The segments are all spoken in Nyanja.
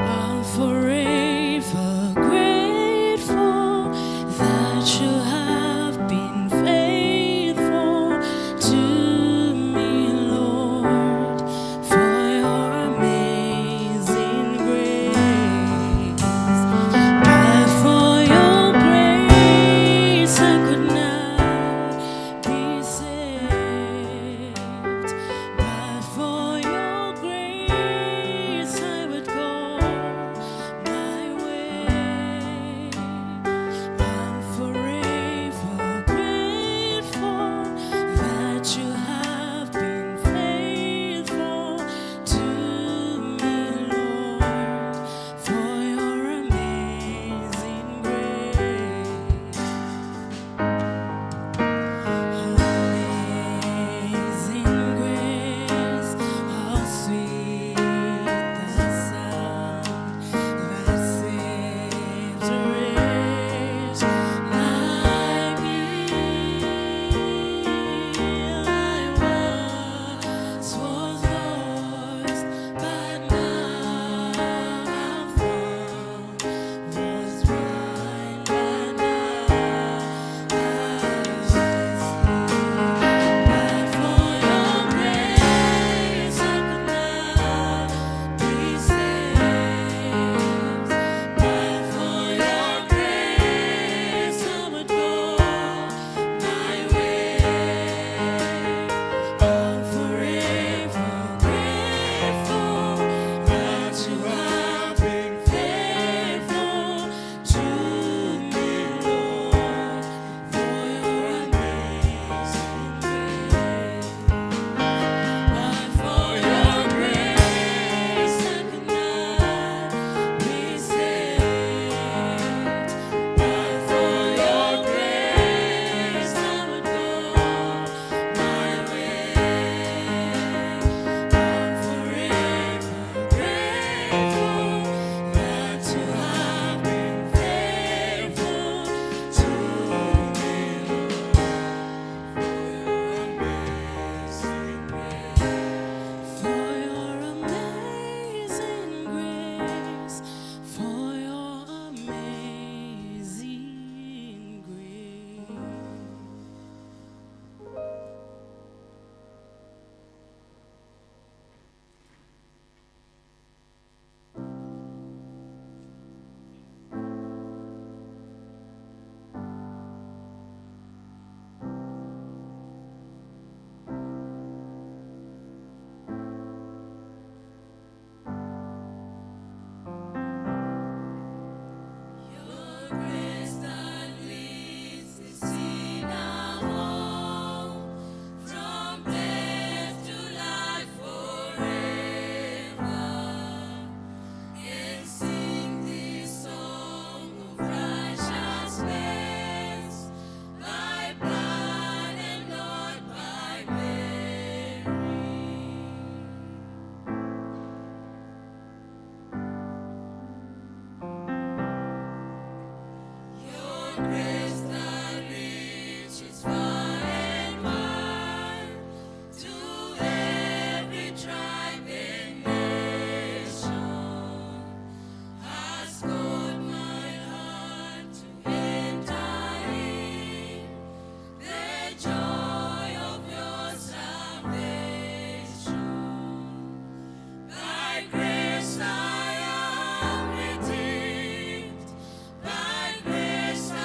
I'm forever grateful that you have been faithful to me, Lord, for your amazing grace. But for your grace, I could not be saved. But for your grace, I would go my way. I'm forever grateful that you have been faithful to me, Lord, for your amazing grace. Amazing grace, how sweet the sound that saved a wretch like me. I once was lost, but now I'm found. Was blind, but now I see. But for your grace, I could not be saved. But for your grace, I would go my way. I'm forever grateful that you have been faithful to me, Lord, for your amazing grace. But for your grace, I could not be saved. But for your grace, I would go my way. I'm forever grateful that you have been faithful to me, Lord, for your amazing grace. For your amazing grace, for your amazing grace. Your grace that leads the sinner home from death to life forever, and sing this song of righteousness by blood and not by merit. Your grace that reaches far and wide to every tribe and nation has called my heart to enter in the joy of your salvation. By grace I am redeemed, by grace I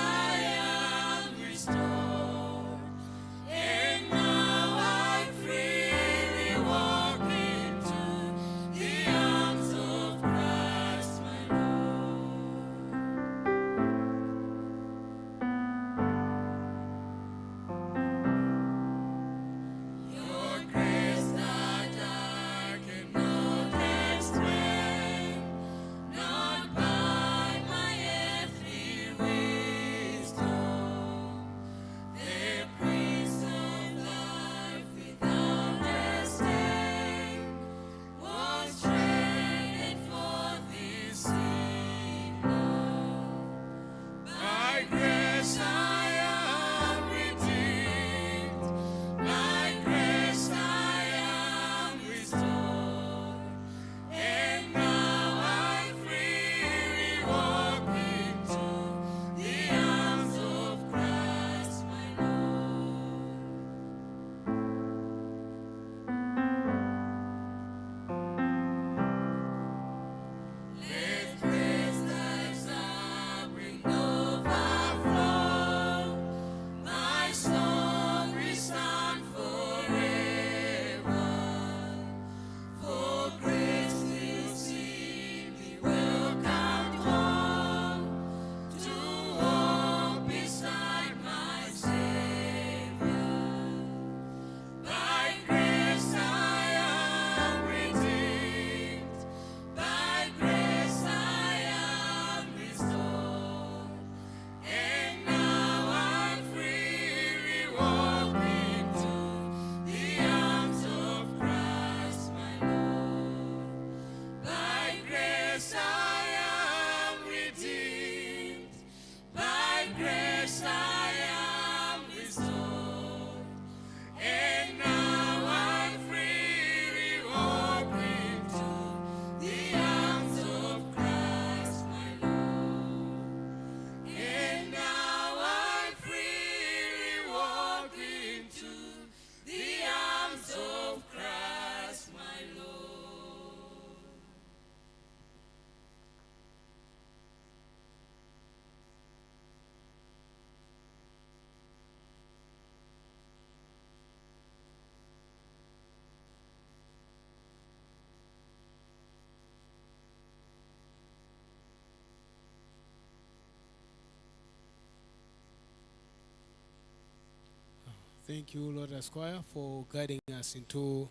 Thank you, Lord Squire, for guiding us into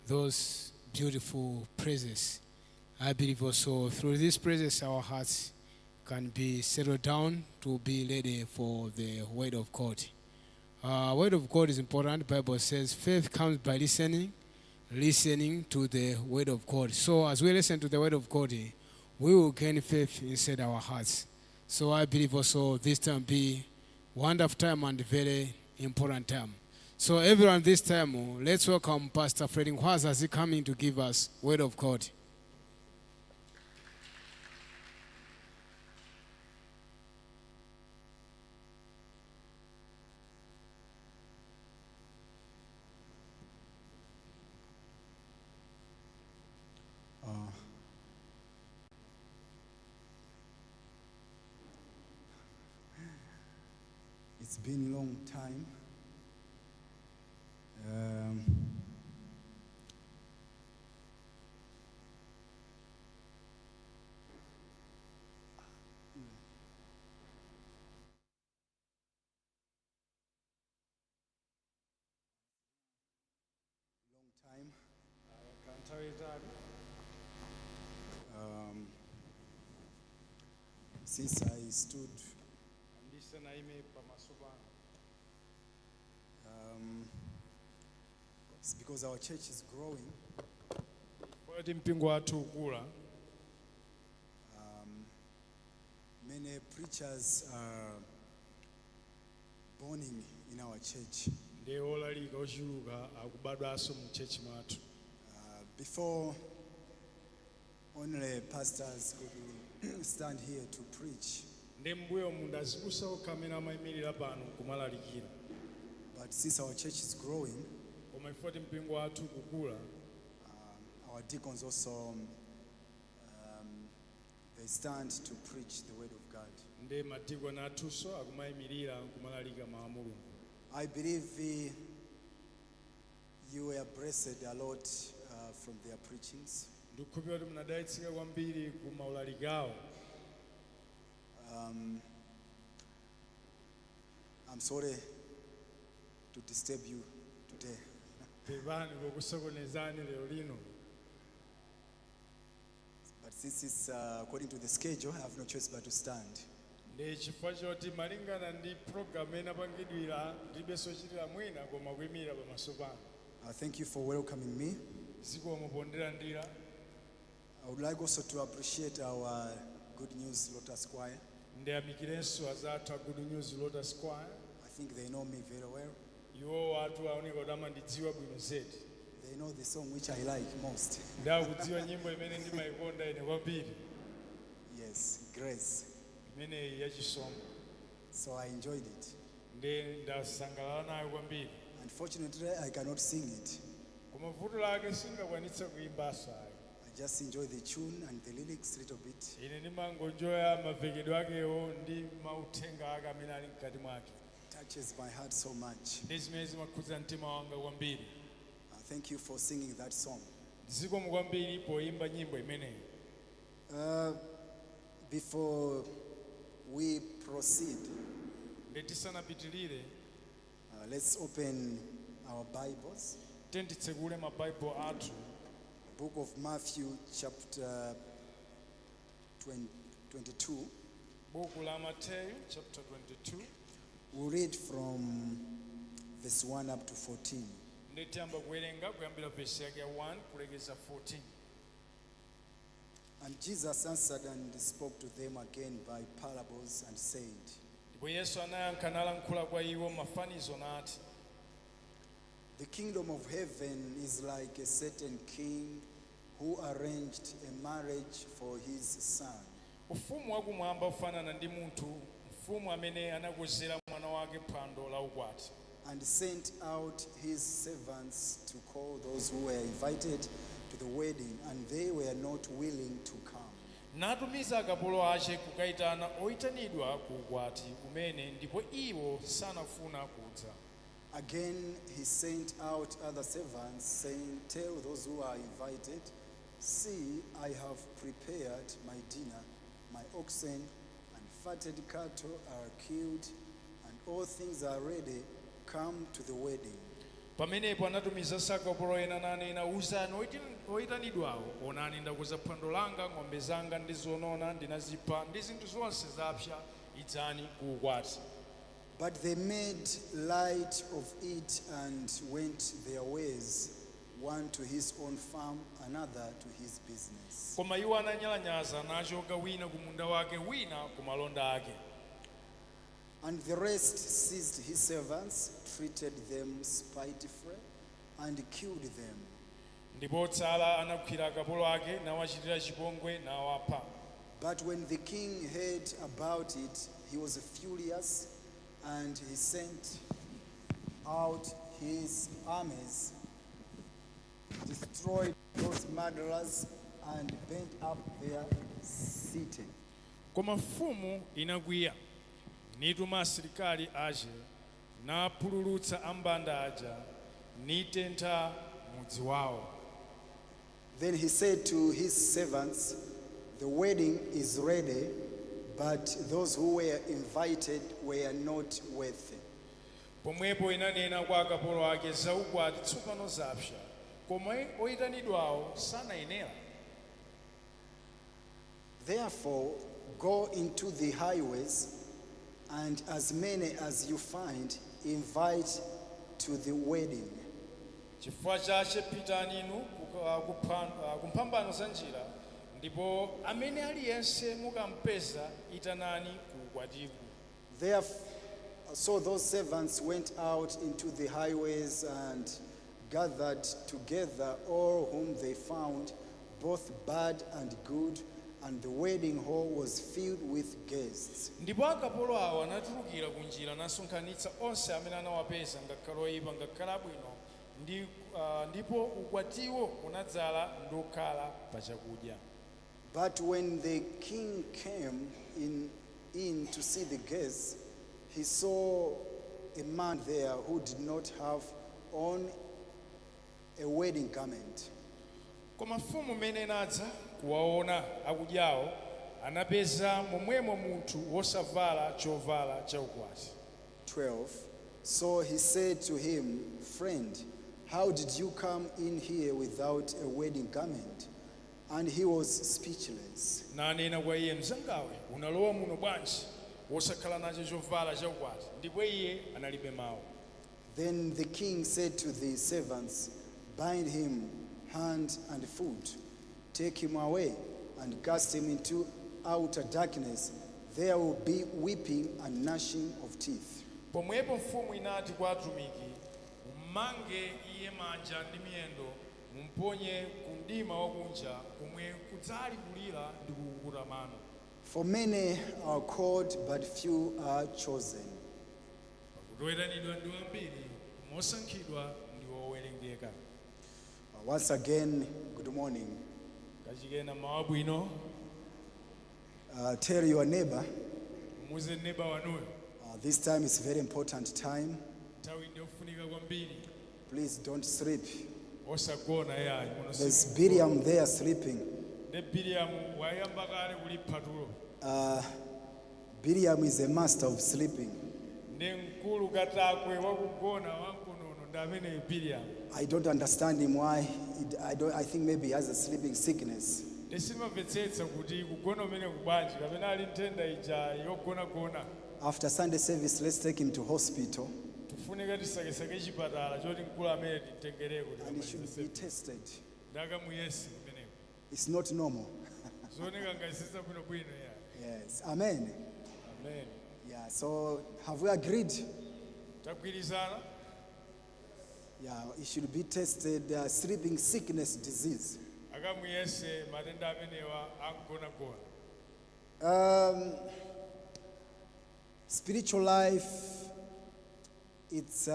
those beautiful praises. I believe also through these praises, our hearts can be settled down to be ready for the Word of God. Word of God is important. Bible says faith comes by listening, listening to the Word of God. So as we listen to the Word of God, we will gain faith inside our hearts. So I believe also this time be wonderful time and very important time. So everyone this time, let's welcome Pastor Fred Nkhwaza as he coming to give us Word of God. It's been a long time. Long time. Since I stood, Ndisanaime pamaso pano. It's because our church is growing. Poti mpingo wathu ukula. Many preachers are born in our church. Ndi olalika ochuluka akubadwanso mu church mwathu. Before, only pastors could stand here to preach. Ndi mbuyo mu ndi azibusa okha amene amayimirira pano kumalalikira. But since our church is growing, Koma ifoti mpingo wathu kukula, our deacons also they stand to preach the word of God. Ndi madikoni athunso akumayimirira kumalalika mawu a Mulungu. I believe you were blessed a lot from their preachings. Ndikukhulupirira kuti munadalitsika kwambiri ku maulaliki awo. I'm sorry to disturb you today. Pepani pokusokonezani lero lino. But since it's according to the schedule, I have no choice but to stand. Ndi chifukwa choti malingana ndi programu inapangidwira ndilibenso chitira mwina koma kuyimirira pamaso pano. Thank you for welcoming me. Zikomo pondilandira. I would like also to appreciate our Good News Lotus Choir. Ndiyamikirenso azathu a Good News Lotus Choir. I think they know me very well. Iwo watu aoneka kuti amandidziwa bwino zedi. They know the song which I like most. Ndakudziwa nyimbo imene ndimayikonda ine kwambiri. Yes, Grace. Imeneyi yachisomo. So I enjoyed it. Ndi ndasangalala nayo kwambiri. Unfortunately, I cannot sing it. Koma vuto lake singakwanitse kuyimbanso ayi. I just enjoy the tune and the lyrics a little bit. Ine ndimangonjoya mavekedwe akewo ndi mauthenga ake amene ali mkati mwake. Touches my heart so much. Ndi zimene zimakhudza mtima wanga kwambiri. Thank you for singing that song. Zikomo kwambiri poyimba nyimbo imeneyi. Before we proceed, Ndi tisanapitilire, let's open our Bibles. Titsekule mabaibulo athu. Book of Matthew, chapter 20, 22. Buku la Mateyu chapter 22. We'll read from verse 1 up to 14. Ndi tiyamba kuwerenga kuyambira vesi yake ya 1 kulekeza 14. And Jesus answered and spoke to them again by parables and said, Ndipo Yesu anayankha nalankhula kwa iwo mafanizo nati, "The kingdom of heaven is like a certain king who arranged a marriage for his son Ufumu wakumwamba ufanana ndi munthu mfumu amene anakonzera mwana wake phwando la ukwati and sent out his servants to call those who were invited to the wedding, and they were not willing to come. Natumiza akapolo ache kukayitana oyitanidwa ku ukwati umene ndipo iwo sanafuna kudza. Again, he sent out other servants, saying, 'Tell those who are invited, See, I have prepared my dinner. My oxen and fatted cattle are killed, and all things are ready. Come to the wedding. Pamenepo anatumizanso akapolo ena nanena, uzani oyitanidwawo, onani ndakonza phwando langa, ng'ombe zanga ndi zonona ndinazipha ndi zinthu zonse zapsa, idzani ku ukwati. But they made light of it and went their ways, one to his own farm, another to his business. Koma iwo ananyalanyaza nachoka wina ku munda wake, wina ku malonda ake. And the rest seized his servants, treated them spitefully, and killed them. Ndipo otsala anagwira akapolo ake nawachitira chipongwe nawapha. But when the king heard about it, he was furious, and he sent out his armies, destroyed those murderers, and burnt up their city. Koma mfumu inakwiya nituma asilikali ache napululutsa ambanda aja nitentha mudzi wawo. Then he said to his servants, "The wedding is ready, but those who were invited were not worthy. Pomwepo inanena kwa akapolo ake, zaukwati tsopano zapsa, koma oyitanidwawo sanayenera. Therefore, go into the highways, and as many as you find, invite to the wedding." Chifukwa chache pitani inu ku mphambano za njira, ndipo amene aliyense mukampeza itanani ku ukwatiku. So those servants went out into the highways and gathered together all whom they found, both bad and good, and the wedding hall was filled with guests. Ndipo akapolo awo anatulukira ku njira nasonkhanitsa onse amene anawapeza, ngakhale oyipa ngakhale abwino, ndipo ukwatiwo unadzala ndi okhala pa chakudya. But when the king came in to see the guests, he saw a man there who did not have on a wedding garment. Koma mfumu mmene inadza kuwaona akudyawo, anapeza momwemo munthu wosavala chovala chaukwati. 12. So he said to him, "Friend, how did you come in here without a wedding garment?" And he was speechless. Nanena kwa iye, mzangawe, unalowa muno bwanji wosakhala nacho chovala chaukwati? Ndipo iye analibe mawu. Then the king said to the servants, "Bind him hand and foot, take him away, and cast him into outer darkness. There will be weeping and gnashing of teeth." Pomwepo mfumu inati kwa atumiki, mmange iye manja ndi miyendo, mumponye ku mdima wakunja, komwe kudzali kulira ndi kukukuta mano. For many are called, but few are chosen. Pakuti oyitanidwa ndi ambiri, koma osankhidwa ndi owerengeka. Once again, good morning. Kachikena mawa bwino. Tell your neighbor, Muze neba wanuyo, this time is very important time. Nthawi ndiyofunika kwambiri. Please don't sleep. Osagona yayi muno. There's Biriam there sleeping. Ndi Biriamu wayamba kale kulipha tulo. Biriam is a master of sleeping. Ndi mkulu katakwe wakugona wamkonono ndi amene Biriamu. I don't understand him why. I, don't, I think maybe he has a sleeping sickness. Ndisimamvetsetsa kuti kugona umene kubwanji, kapena ali nthenda ija yogonagona. After Sunday service, let's take him to hospital Tifunika tisakesake chipatala choti mkulu amene timtengereko. And he should be tested. Ndakamuyese kumeneko. It's not normal. Zooneka ngati bwinobwino ya. Yes. Amen. Amen. Yeah. So have we agreed? Tagwirizana? Yeah. He should be tested. Sleeping sickness disease. Akamuyese matenda amenewa akugonagona. Spiritual life, it's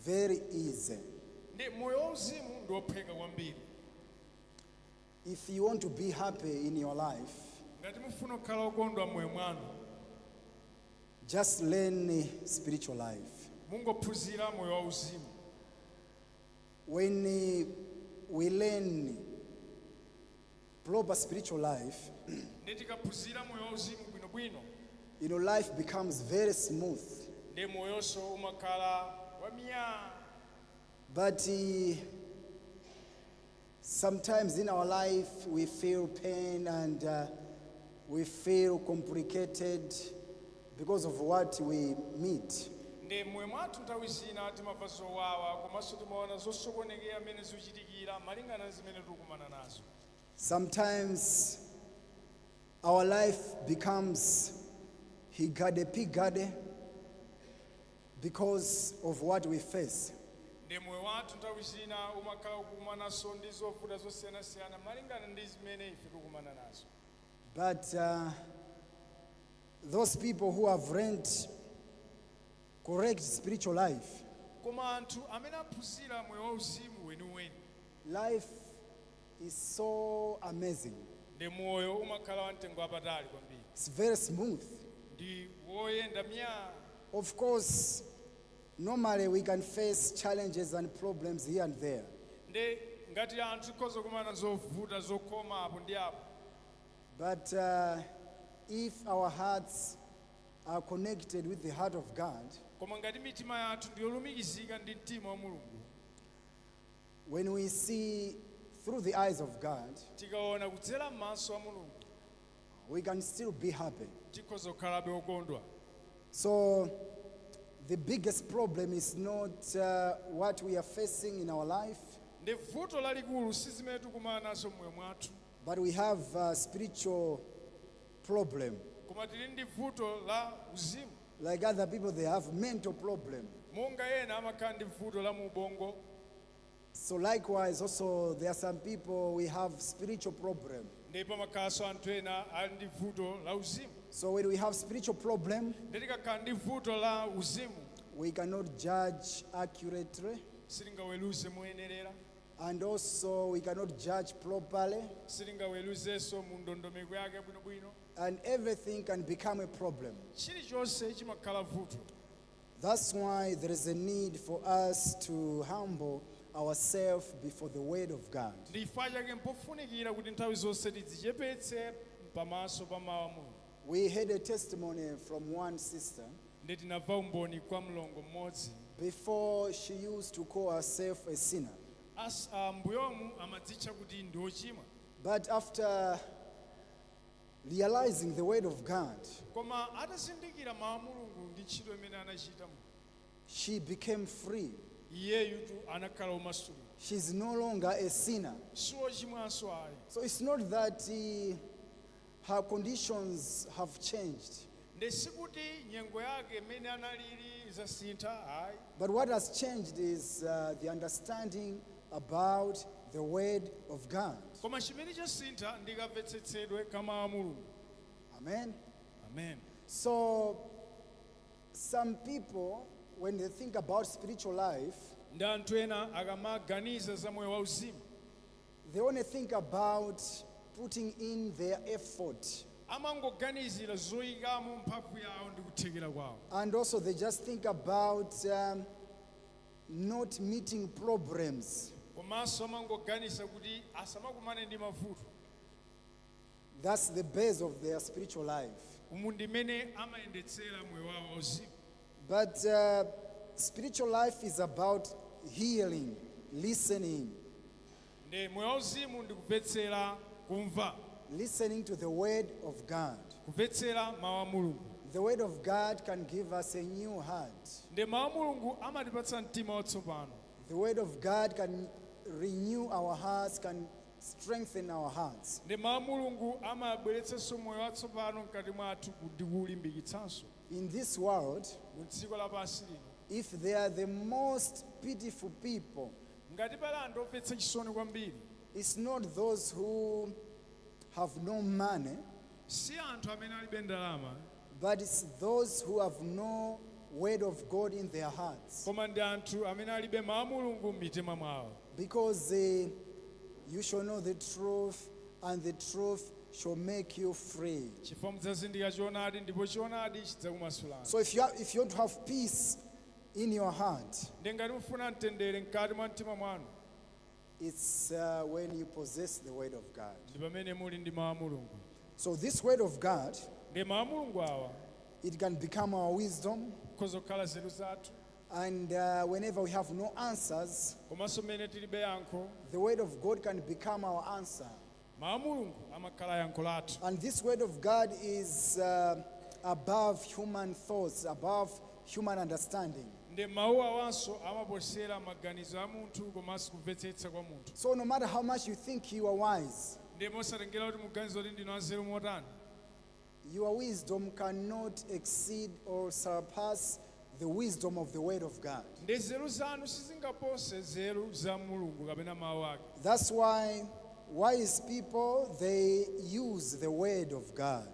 very easy. Ndi moyo wauzimu ndi wophweka kwambiri. If you want to be happy in your life, Ngati mufuna kukhala okondwa m'moyo mwanu, just learn spiritual life. Mungophunzira moyo wauzimu. When we learn proper spiritual life, Ndi tikaphunzira moyo wauzimu bwinobwino, life becomes very smooth. Ndi moyonso umakhala wamiya. But sometimes in our life we feel pain and we feel complicated because of what we meet. Ndi moyo mwathu nthawi zina timamva zowawa komanso timaona zosokonekera mmene zikuchitikira malingana ndi zimene tikukumana nazo. Sometimes our life becomes higade pigade because of what we face. Ndi moyo wathu nthawi zina umakhala ukukumananso ndi zovuta zosiyanasiyana malingana ndi zimene ife tikukumana nazo. But those people who have learned correct spiritual life, Koma anthu amene aphunzira moyo wauzimu weniweni, life is so amazing. Ndi moyo umakhala wamtengo wapatali kwambiri. It's very smooth. Ndi woyenda myaa. Of course, normally we can face challenges and problems here and there. Ndi ngati anthu tikhoza kumana zovuta zokhoma apo ndi apo. But if our hearts are connected with the heart of God, Koma ngati mitima yathu ndiyolumikizika ndi mtima wa Mulungu, when we see through the eyes of God, tikaona kudzera m'maso a Mulungu, we can still be happy. Tikhoza kukhalabe okondwa. So, the biggest problem is not what we are facing in our life, Ndi vuto lalikulu si zimene tikumana nazo m'moyo mwathu, but we have a spiritual problem. Koma tili ndi vuto la uzimu. Like other people, they have mental problem. Monga ena amakhala ndi vuto la mu ubongo. So likewise, also there are some people we have spiritual problem. Ndi pamakhalanso anthu ena ali ndi vuto la uzimu. So when we have spiritual problem, Ndi tikakhala ndi vuto la uzimu, we cannot judge accurately, sitingaweruze moyenerera, and also we cannot judge properly, sitingaweruzenso mu ndondomeko yake bwinobwino, and everything can become a problem. Chilichonse chimakhala vuto. That's why there is a need for us to humble ourselves before the Word of God. Ndi chifukwa chake mpofunikira kuti nthawi zonse tidzichepetse pamaso pa mawu a Mulungu. We had a testimony from one sister. Ndi tinamva umboni kwa mlongo mmodzi. Before, she used to call herself a sinner. Mbuyomu amadzitcha kuti ndi ochimwa. But after realizing the Word of God, Koma atazindikira mawu a Mulungu ndi ntchito imene anachita mu, she became free. Iyeyutu anakhala womasulidwa. She's no longer a sinner. Si wochimwanso ayi. So it's not that her conditions have changed, Ndi sikuti nyengo yake imene analili zasintha ayi, but what has changed is the understanding about the Word of God. Koma chimene chasintha ndi kamvetsetsedwe ka mawu a Mulungu. Amen. Amen. So some people, when they think about spiritual life, Ndi anthu ena akamaganiza za moyo wauzimu, they only think about putting in their effort. Amangoganizira zoyikamo mphamvu yawo ndi kuthekera kwawo. And also, they just think about not meeting problems. Komanso amangoganiza kuti asamakumane ndi mavuto. That's the base of their spiritual life. Umu ndi mmene amayendetsera moyo wawo wauzimu. But spiritual life is about healing, listening, Ndi moyo wauzimu ndi kumvetsera kumva, listening to the Word of God. Kumvetsera mawu a Mulungu. The Word of God can give us a new heart. Ndi mawu a Mulungu amatipatsa mtima watsopano. The Word of God can renew our hearts, can strengthen our hearts. Ndi mawu a Mulungu amabweretsanso moyo watsopano mkati mwathu ndi kuwulimbikitsanso. In this world, Mu dziko lapansi lino, if they are the most pitiful people, ngati pali anthu omvetsa chisoni kwambiri, it's not those who have no money, si anthu amene alibe ndalama, but it's those who have no word of God in their hearts. Koma ndi anthu amene alibe mawu a Mulungu m'mitima mwawo. Because you shall know the truth, and the truth shall make you free. Chifukwa mudzazindikira choonadi ndipo choonadi chidzakumasulani. So if you want to have peace in your heart, Ndi ngati mufuna mtendere mkati mwa mtima mwanu, it's when you possess the Word of God. Ndi pamene muli ndi mawu a Mulungu. So this Word of God Ndi mawu a Mulungu awa It can become our wisdom. Kukhoza kukhala nzeru zathu. And whenever we have no answers, Komanso mmene tilibe yankho, the Word of God can become our answer. Mawu a Mulungu amakhala yankho lathu. And this Word of God is above human thoughts, above human understanding. Ndi mawu awanso amaposera maganizo a munthu komanso kumvetsetsa kwa munthu. So, no matter how much you think you are wise, Ndi mosatengera kuti muganizo kuti ndinu anzeru motani, your wisdom cannot exceed or surpass the wisdom of the Word of God. Ndi nzeru zanu sizingapose nzeru za Mulungu kapena mawu ake. That's why wise people, they use the Word of God.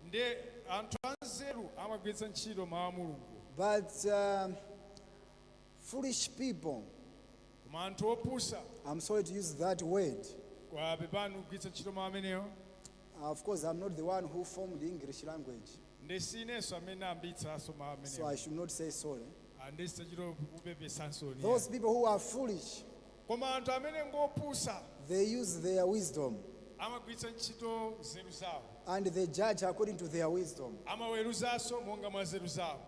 Ndi anthu anzeru amagwiritsa ntchito mawu a Mulungu. But foolish people, Koma anthu opusa, I'm sorry to use that word. Kwa pepani kugwiritsa ntchito mawu amenewo. Of course, I'm not the one who formed the English language, Ndi sinenso amene ambitsanso mawu so amenewo. I should not say sorry. Ndi sitachito kupepesanso. Those people who are foolish, Koma anthu amene ngopusa they use their wisdom amagwiritsa ntchito nzeru zawo, and they judge according to their wisdom. Amaweruzanso monga mwa nzeru zawo.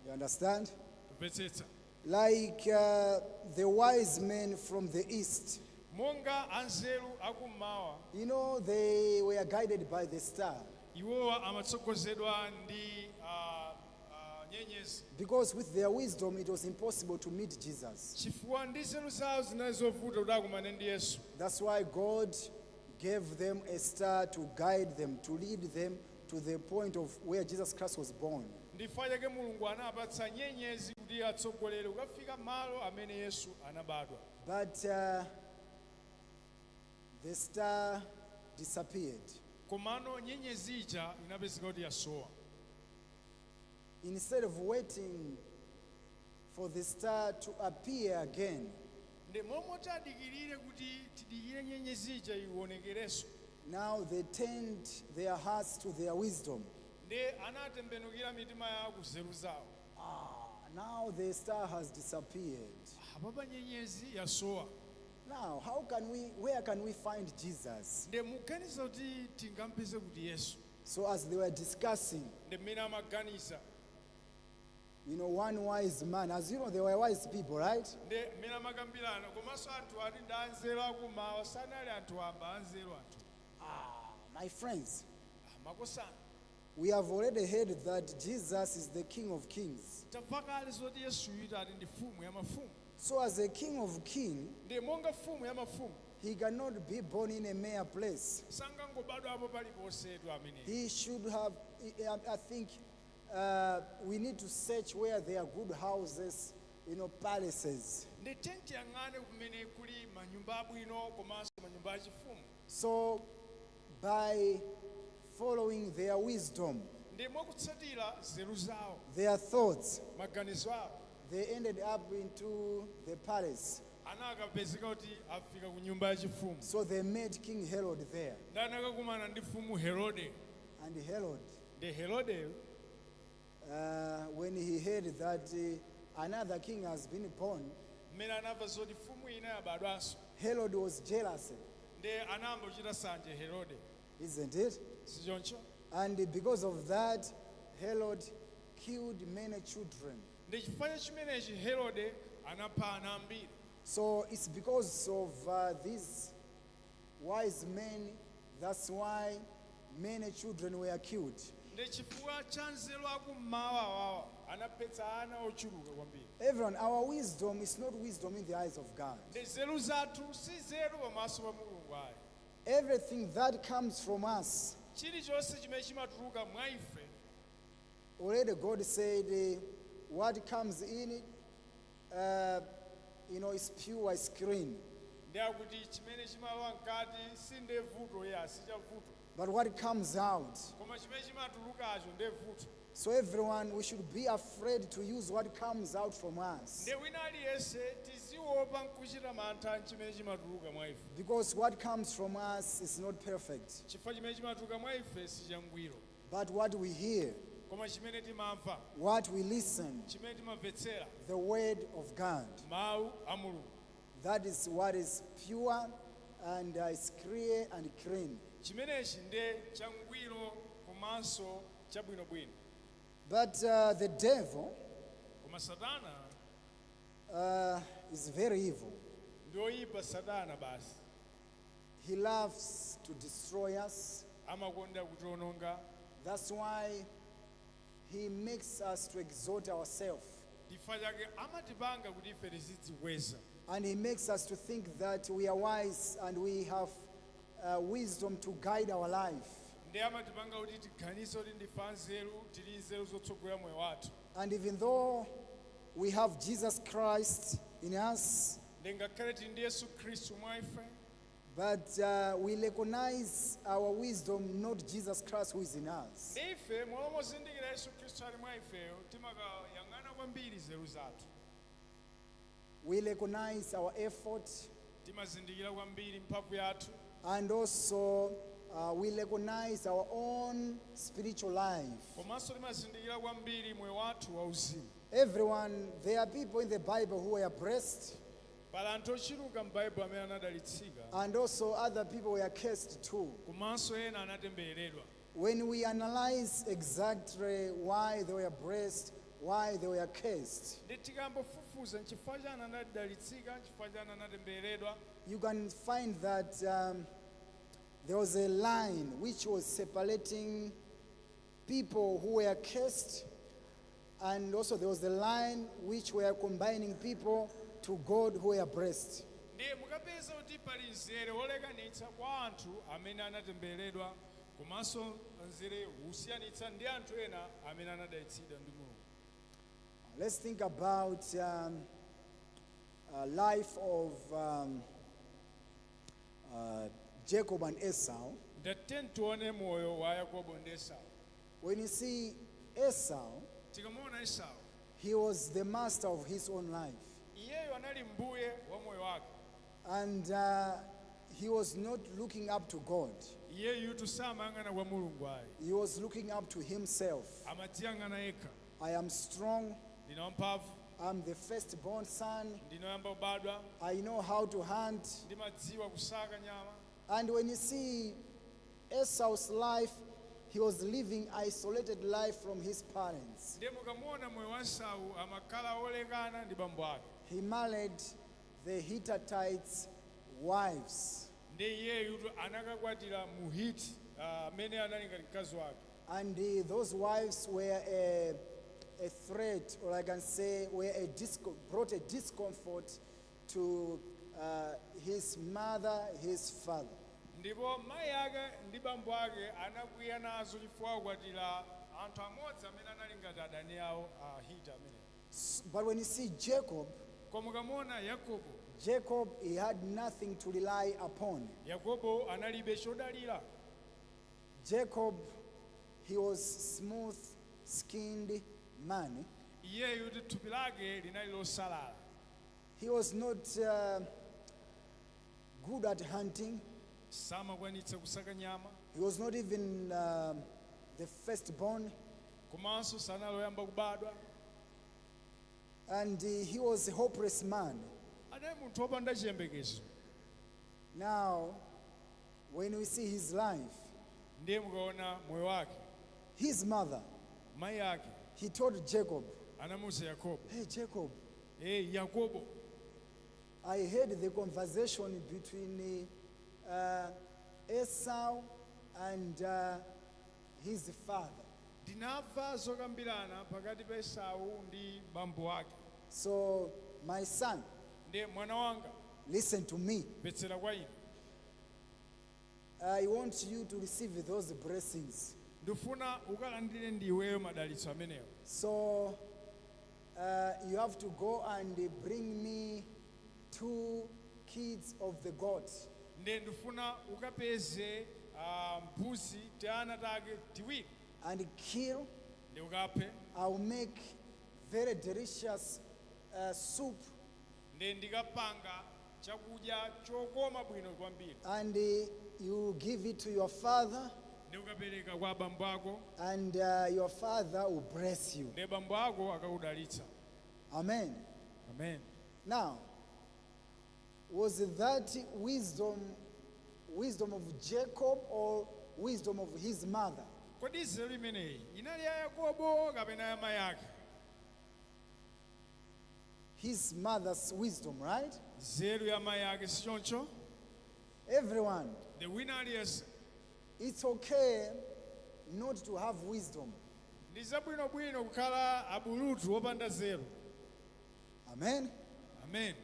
You understand? Kumvetsetsa? Like the wise men from the east, Monga anzeru akummawa, they were guided by the star iwowa amatsogozedwa ndi nyenyezi, because with their wisdom it was impossible to meet Jesus. Chifukwa ndi nzeru zawo zinali zovuta kuti akumane ndi Yesu. That's why God gave them a star to guide them, to lead them to the point of where Jesus Christ was born. Ndichifukwa chake Mulungu anapatsa nyenyezi kuti atsogolere kukafika malo amene Yesu anabadwa. But the star disappeared. Komano nyenyezi ija inapezeka kuti yasowa. Instead of waiting for the star to appear again, Ndi momwe tadikirire kuti tidikire nyenyezi ija ionekerenso, now they turned their hearts to their wisdom. Ndi anatembenukira mitima yawo ku nzeru zawo. Ah, now the star has disappeared. Apapa nyenyezi yasowa. Now, where can we find Jesus? Ndi muganiza kuti tingampeze kuti Yesu? So as they were discussing, Ndi mmene amaganiza, one wise man, as you know, they were wise people, right? Ndi mmene amakambirana, komanso anthu ati ndi anzeru akumawa, sanali anthu amba, anzeru anthu. Ah, my friends, Makosana, we have already heard that Jesus is the King of Kings. Tamva kale zoti Yesuyu ati ndi mfumu ya mafumu. So as a King of Kings, Ndi monga mfumu ya mafumu, he cannot be born in a mere place. Sangangobadwapo paliponsetu ameneyo. He should have, I think, we need to search where there are good houses, palaces. Ndi tiyang'ane kumene kuli manyumba abwino komanso manyumba achifumu. So, by following their wisdom, Ndi mwakutsatira nzeru zawo, their thoughts, maganizo awo, they ended up into the palace. Anakapezeka kuti afika ku nyumba yachifumu. So they met King Herod there. Ndi anakakumana ndi mfumu Herode. And Herod, Ndi Herodeyo, when he heard that another king has been born, mmene anamva zoti mfumu ina yabadwanso, Herod was jealous, ndi anayamba kuchita nsanje Herode. Isn't it? Sichoncho? And because of that, Herod killed many children. Ndi chifukwa cha chimenechi Herode anapha ana ambiri. So it's because of these wise men, that's why many children were killed. Ndi chifukwa cha nzeru akummawa awawa anaphetsa ana ochuluka kwambiri. Everyone, our wisdom is not wisdom in the eyes of God. Ndi nzeru zathu si nzeru pamaso pa Mulungu ayi. Everything that comes from us, Chilichonse chimene chimatuluka mwa ife, already God said, what comes in, is pure, is clean. Ndi akuti chimene chimalowa mkati si nde vuto ya si chavuto, But what comes out? Koma chimene chimatulukacho nde vuto. So everyone, we should be afraid to use what comes out from us. Nde wina aliyense tiziopa nkuchita mantha chimene chimatuluka mwa ife, Because what comes from us is not perfect. Chifukwa chimene chimatuluka mwa ife si changwiro. But what we hear, Koma chimene timamva, what we listen, chimene timamvetsera, the word of God, mawu a Mulungu, that is what is pure and is clear and clean. Chimenechi nde changwiro komanso chabwinobwino. But the devil Koma Satana is very evil. ndi oyipa Satana basi. He loves to destroy us. Amakonda kutiononga. That's why he makes us to exalt ourselves. Chifukwa chake amatipanga kuti ife tizidzikweza. And he makes us to think that we are wise and we have wisdom to guide our life. Ndi amatipanga kuti tiganize kuti ndife anzeru, tili nzeru zotsogolera moyo wathu. And even though we have Jesus Christ in us, Ndi ngakhale tili ndi Yesu Khristu mwa ife, but we recognize our wisdom, not Jesus Christ who is in us. ndi ife momwe mozindikira Yesu Khristu ali mwa ifeyo, timakayang'ana kwambiri nzeru zathu. We recognize our effort Timazindikira kwambiri mphamvu yathu, and also we recognize our own spiritual life. Komanso timazindikira kwambiri moyo wathu wauzimu. Everyone, there are people in the Bible who were blessed, Pali anthu ochuluka m'Baibulo amene anadalitsika, and also other people were cursed too. Komanso ena anatembereredwa. When we analyze exactly why they were blessed, why they were cursed, Ndi tikambofufuza nchifukwa chani anadalitsika, nchifukwa chani anatembereredwa, you can find that there was a line which was separating people who were cursed, and also there was a line which were combining people to God who were blessed. Ndiye mukapeza kuti pali mzere wolekanitsa kwa anthu amene anatembereredwa, komanso mzere usiyanitsa ndi anthu ena amene anadalitsidwa ndi Mulungu. Let's think about life of Jacob and Esau. Ndate tione moyo wa Yakobo ndi Esau. When you see Esau, Tikamuona Esau, he was the master of his own life. Iyeyo anali mbuye wa moyo wake. And he was not looking up to God. Iyeyu samayang'ana kwa Mulungu ayi. He was looking up to himself. Amadziyang'ana yekha. I am strong. Ndine wamphamvu. I'm the firstborn son. Ndinoyamba kubadwa. I know how to hunt. Ndimadziwa kusaka nyama. And when you see Esau's life, he was living isolated life from his parents. Ndiye mukamuona moyo wa Esau, amakhala olekana ndi bambo ake. He married the Hittites' wives. Ndi iyeyu anakakwatira Muhiti, amene anali ngati mkazi wake. And those wives were a threat, or I can say, brought a discomfort to his mother, his father. Ndipo mayi ake ndi bambo ake anakwiya nazo chifukwa akwatira anthu amodzi amene anali ngati adani awo, Ahiti amene. But when you see Jacob, Koma ukamuona Yakobo, Jacob, he had nothing to rely upon. Yakobo analibe chodalira. Jacob, he was smooth-skinned man. Iyeyu kuti thupi lake linali losalala. He was not good at hunting. Samakwanitsa kusaka nyama. He was not even the firstborn. Komanso sanali oyamba kubadwa. And he was a hopeless man. Anali munthu wopanda chiyembekezo. Now, when we see his life, Ndiye mukaona moyo wake, his mother, mayi ake he told Jacob, anamuwuza Yakobo, "Hey, Jacob, "Hey Yakobo, I heard the conversation between Esau and his father. Ndinamva zokambirana pakati pa Esau ndi bambo ake. So, my son, Ndiye mwana wanga, listen to me. Mvetsera kwa ine. I want you to receive those blessings. Ndifuna ukalandire ndiweyo madalitso amenewo. So, you have to go and bring me 2 kids of the goat. Ndiye ndifuna ukapeze mbuzi tiana take tiwiri. And kill. Ndi ukaphe. I will make very delicious soup. Ndiye ndikapanga chakudya chokoma bwino kwambiri. And you give it to your father. Ndi ukapereka kwa abambo ako. And your father will bless you. Ndiye bambo ako akakudalitsa. Amen. Amen. Now, was that wisdom of Jacob or wisdom of his mother? Kodi nzeru imeneyi inali ya Yakobo kapena ya mayi ake? His mother's wisdom, right? Nzeru ya mayi ake, sichoncho? Everyone, Ndi wina aliyense, it's okay not to have wisdom. Ndi zabwinobwino kukhala abulutu wopanda nzeru. Amen. Amen.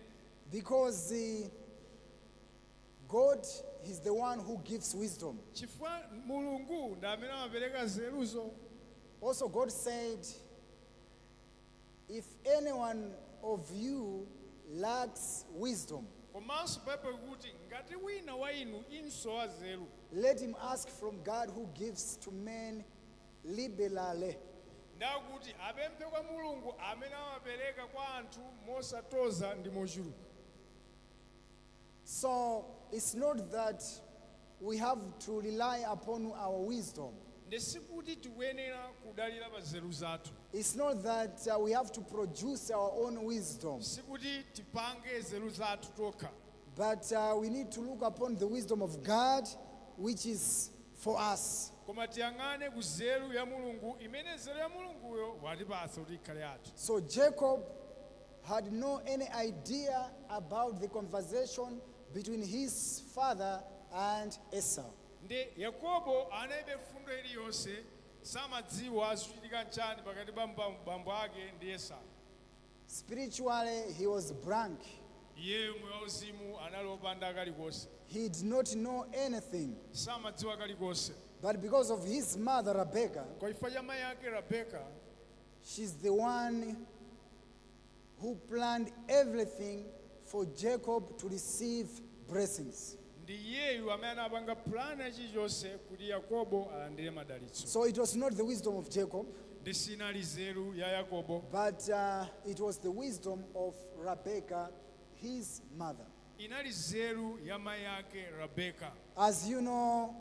Because God is the one who gives wisdom. Chifukwa Mulungu ndi amene amapereka nzeruzo. Also, God said, "If anyone of you lacks wisdom, Komanso Baibulo kuti ngati wina wa inu imsowa nzeru, let him ask from God, who gives to men liberally." Ndakuti apemphe kwa Mulungu amene amapereka kwa anthu mosatoza ndi mochuluka. So it's not that we have to rely upon our wisdom. Ndi sikuti tikuyenera kudalira pa nzeru zathu. It's not that we have to produce our own wisdom, Sikuti tipange nzeru zathu tokha, but we need to look upon the wisdom of God, which is for us. Koma tiyang'ane ku nzeru ya Mulungu imene nzeru ya Mulunguyo watipatsa kuti ikhale yathu. So Jacob had no any idea about the conversation between his father and Esau. Ndi Yakobo analibe fundo iliyonse, samadziwa zikuchitika nchani pakati pa bambo ake ndi Esau. Spiritually, he was blank. Iyeyo moyo wauzimu anali wopanda kalikonse. He did not know anything. Samadziwa kalikonse. But because of his mother, Rebecca, Kwa chifukwa cha mayi ake Rebeka, she's the one who planned everything for Jacob to receive blessings. Ndi iyeyu amene anapanga pulani ya chilichonse kuti Yakobo alandire madalitso. So it was not the wisdom of Jacob, Ndi sinali nzeru ya Yakobo, but it was the wisdom of Rebecca, his mother. Inali nzeru ya mayi ake Rebeka. As you know,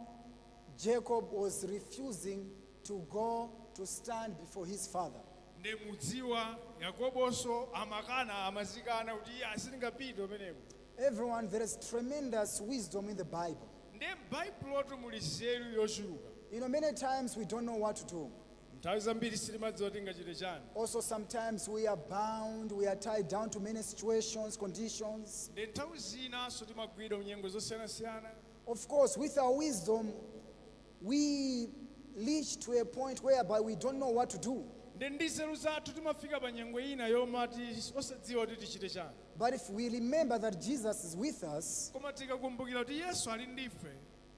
Jacob was refusing to go to stand before his father. Ndi mudziwa Yakobonso amakana, amazikana kuti iye asindingapite umeneko. Everyone, there is tremendous wisdom in the Bible. Ndi m'Baibulotu muli nzeru yochuluka. Many times we don't know what to do. Nthawi zambiri sitimadziwa tingachite chani. Also, sometimes we are bound, we are tied down to many situations, conditions. Ndi nthawi zinanso timagwidwa mnyengo zosiyanasiyana. Of course, with our wisdom, we reach to a point whereby we don't know what to do. Ndi nzeru zathu timafika pa nyengo ina yomati osadziwa kuti tichite chani. But if we remember that Jesus is with us, Koma tikakumbukira kuti Yesu ali ndife,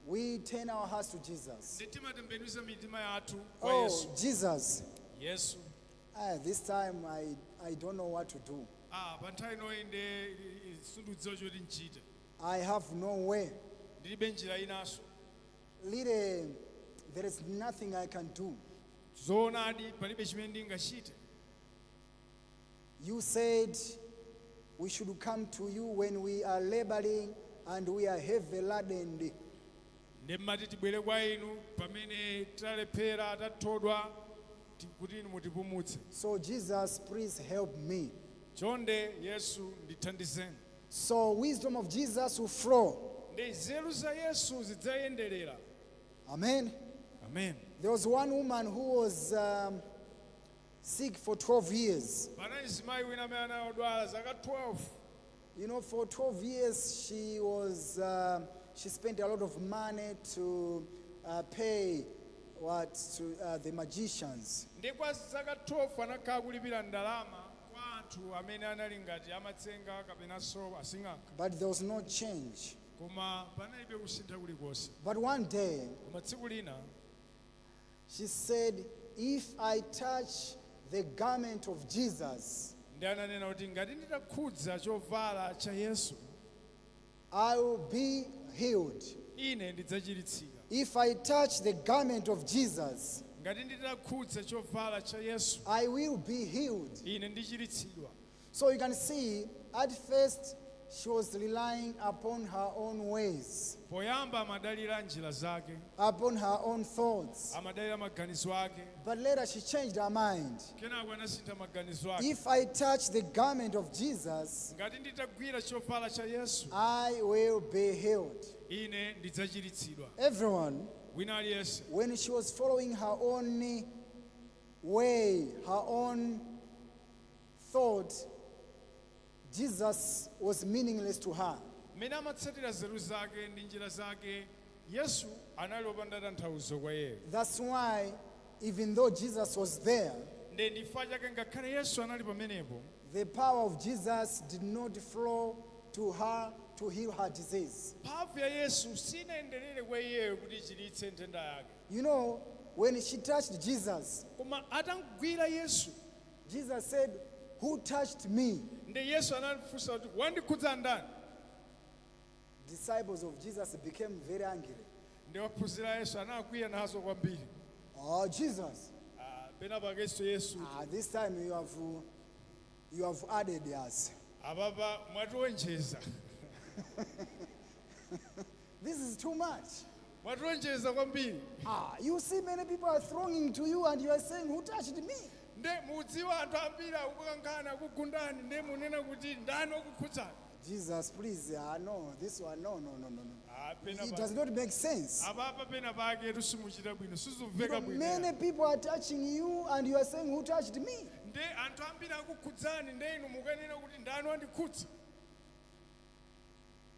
we turn our hearts to Jesus. Ndi timatembenuza mitima yathu kwa Oh, Yesu. Jesus, Yesu, ah, this time I don't know what to do. Ah, pa nthawi inoyi ndi sindidziwa choti nchite. I have no way. Ndilibe njira inanso. Really, there is nothing I can do. Zoonadi palibe chimene ndingachite. You said we should come to you when we are laboring and we are heavy laden. Ndi mmati tibwere kwa inu pamene talephera, tathodwa, kuti inu mutipumutse. So, Jesus, please help me. Chonde Yesu ndithandizeni. So, wisdom of Jesus will flow. Ndi nzeru za Yesu zidzayenderera. Amen. Amen. There was one woman who was sick for 12 years. Panali mzimayi wina amene anadwala zaka 12. For 12 years she spent a lot of money to pay what to the magicians. Ndi kwa zaka 12 anakhala kulipira ndalama kwa anthu amene anali ngati amatsenga kapenanso asing'anga. But there was no change. Koma panalibe kusintha kulikonse. But one day, Koma tsiku lina, she said, "If I touch the garment of Jesus, ndi ananena kuti ngati nditakhudza chovala cha Yesu, I will be healed." Ine ndidzachiritsika. If I touch the garment of Jesus, Ngati nditakhudza chovala cha Yesu, I will be healed. Ine ndichiritsidwa. So you can see, at first, she was relying upon her own ways, Poyamba amadalira njira zake, upon her own thoughts. Amadalira maganizo ake. But later she changed her mind. Kenako anasintha maganizo ake. If I touch the garment of Jesus, Ngati nditagwira chovala cha Yesu, I will be healed. Ine ndidzachiritsidwa. Everyone, Wina aliyense when she was following her own way, her own thought, Jesus was meaningless to her. Mmene amatsatira nzeru zake ndi njira zake, Yesu anali wopanda tanthauzo kwa iyeyo. That's why, even though Jesus was there, Nde ndifa chake ngakhale Yesu anali pamenepo, the power of Jesus did not flow to her to heal her disease. Mphamvu ya Yesu sinayenderere kwa iyeyo kuti ichiritse nthenda yake. When she touched Jesus, Koma atangwira Yesu, Jesus said, "Who touched me?" Nde Yesu anafunsa kuti, "Wandikhudza ndani?" Disciples of Jesus became very angry. Ndi ophunzira Yesu anakwiya nazo kwambiri. "Oh, Jesus." Ah, pena pakenso Yesu. "Ah, this time you have added us." Apapa mwatiwonjeza. "This is too much." Mwatiwonjeza kwambiri. "Ah, you see many people are thronging to you and you are saying, 'Who touched me?'" Nde mudziwa anthu ambiri akukankhana, akugundani, nde munena kuti, "Ndani wakukhudzani?" "Jesus, please, ah, no, this one, no, no, no, no, no." Ah, pena It pa- does not make sense. Apapa pena pake simuchita bwino, sizumveka bwino. Many people are touching you and you are saying, "Who touched me?" Nde anthu ambiri akukhudzani, nde inu mukanena kuti, "Ndani wandikhudza?"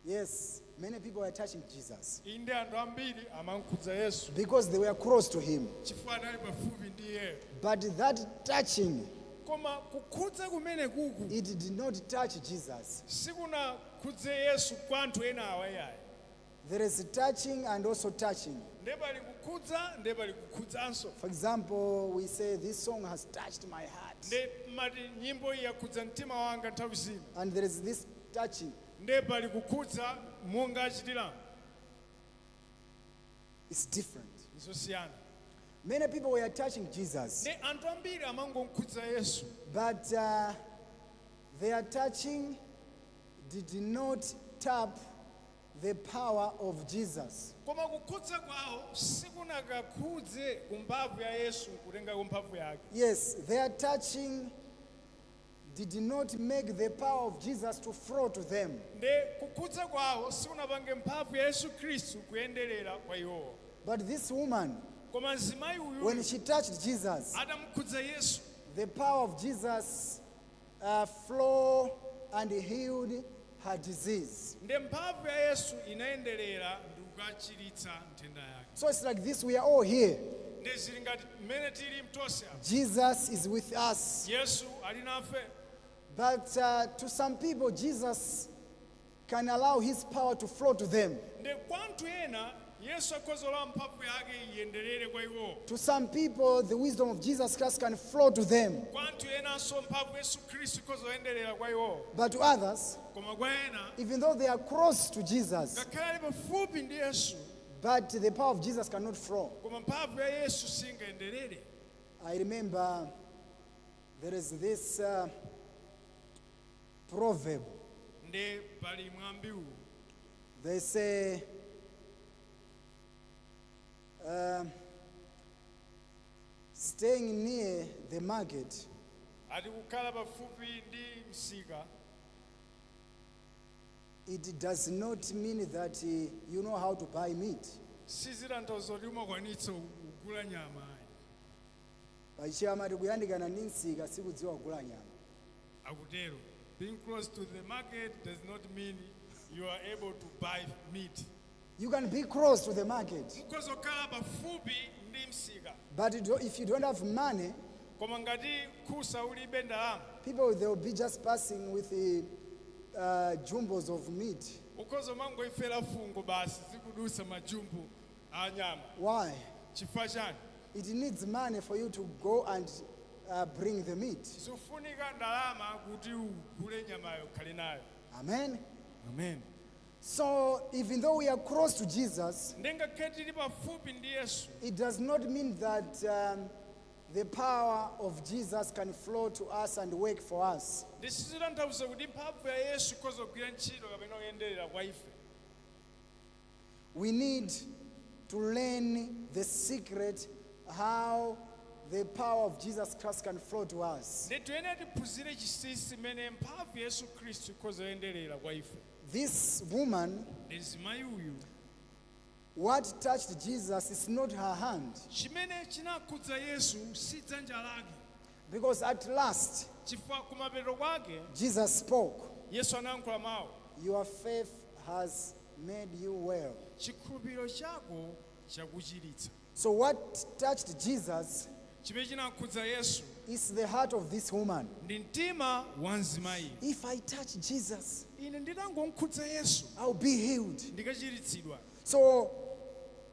Yes, many people are touching Jesus Inde, anthu ambiri amankhudza Yesu because they were close to him. Chifukwa anali pafupi ndi iyeyo. But that touching, Koma kukhudza kumene kuku it did not touch Jesus. Sikunakhudze Yesu kwa anthu ena awa iyayi. There is touching and also touching. Nde pali kukhudza, nde pali kukhudzanso. For example, we say, "This song has touched my heart." Nde mati, "Nyimbo iyi yakhudza mtima wanga," nthawi zina. And there is this touching. Nde pali kukhudza monga achitiramo. It's different. Nzosiyana. Many people were touching Jesus, Nde anthu ambiri amangokhudza Yesu, but their touching did not tap the power of Jesus. Koma kukhudza kwawo sikunakakhudze ku mphamvu ya Yesu, kutenga ku mphamvu yake. Yes, their touching did not make the power of Jesus to flow to them. Nde kukhudza kwawo sikunapange mphamvu ya Yesu Khristu kuyenderera kwa iwowo. But this woman, Koma mzimayi uyu, when she touched Jesus, atamukhudza Yesu, the power of Jesus flow and healed her disease. Nde mphamvu ya Yesu inayenderera ndi kukachiritsa nthenda yake. So it's like this: we are all here. Nde zili ngati mmene tili mtonse apa. Jesus is with us. Yesu ali nafe. But to some people, Jesus can allow his power to flow to them. Nde kwa anthu ena Yesu akhoza kulola mphamvu yake iyenderere kwa iwowo. To some people, the wisdom of Jesus Christ can flow to them. Kwa anthu enanso mphamvu Yesu Khristu ikhoza kuyenderera kwa iwowo. But to others, Koma kwa ena, even though they are close to Jesus, ngakhale ali pafupi ndi Yesu, but the power of Jesus cannot flow. Koma mphamvu ya Yesu singayenderere. I remember there is this proverb. Nde pali mwambi uwu. They say, staying near the market Ati kukhala pafupi ndi msika it does not mean that you know how to buy meat. Sizitanthauza kuti umakwanitsa kugula nyama ayi. Pachichewa amati kuyandikana ndi msika sikudziwa kugula nyama. Akutero, being close to the market does not mean you are able to buy meat. You can be close to the market, Mukhoza kukhala pafupi ndi msika, but if you don't have money, koma ngati khusa ulibe ndalama, people, they will be just passing with the jumbos of meat. Ukhoza mangoifera fungo basi zikudusa majumbo a nyama. Why? Chifukwa chani? It needs money for you to go and bring the meat. Zikufunika ndalama kuti ugule nyamayo ukhale nayo. Amen. Amen. So even though we are close to Jesus, Ndingakhale tili pafupi ndi Yesu, it does not mean that the power of Jesus can flow to us and work for us. Ndisizitanthauza kuti mphamvu ya Yesu ikhoza kugwira ntchito kapena kuyenderera kwa ife. We need to learn the secret how the power of Jesus Christ can flow to us. Ndi tiyenera tiphunzire chinsinsi mmene mphamvu ya Yesu Khristu ikhoza kuyenderera kwa ife. This woman, Ndi mzimayi uyu, What touched Jesus is not her hand. Chimene chinakhudza Yesu si dzanja lake. Because at last, Chifukwa kumapeto kwake Jesus spoke, Yesu anayankhula mawu. "Your faith has made you well." Chikhulupiriro chako chakuchiritsa. So, what touched Jesus Chimene chinakhudza Yesu is the heart of this woman. ndi mtima wa mzimayi. If I touch Jesus, Ine nditangomukhudza Yesu I'll be healed. ndikachiritsidwa. So,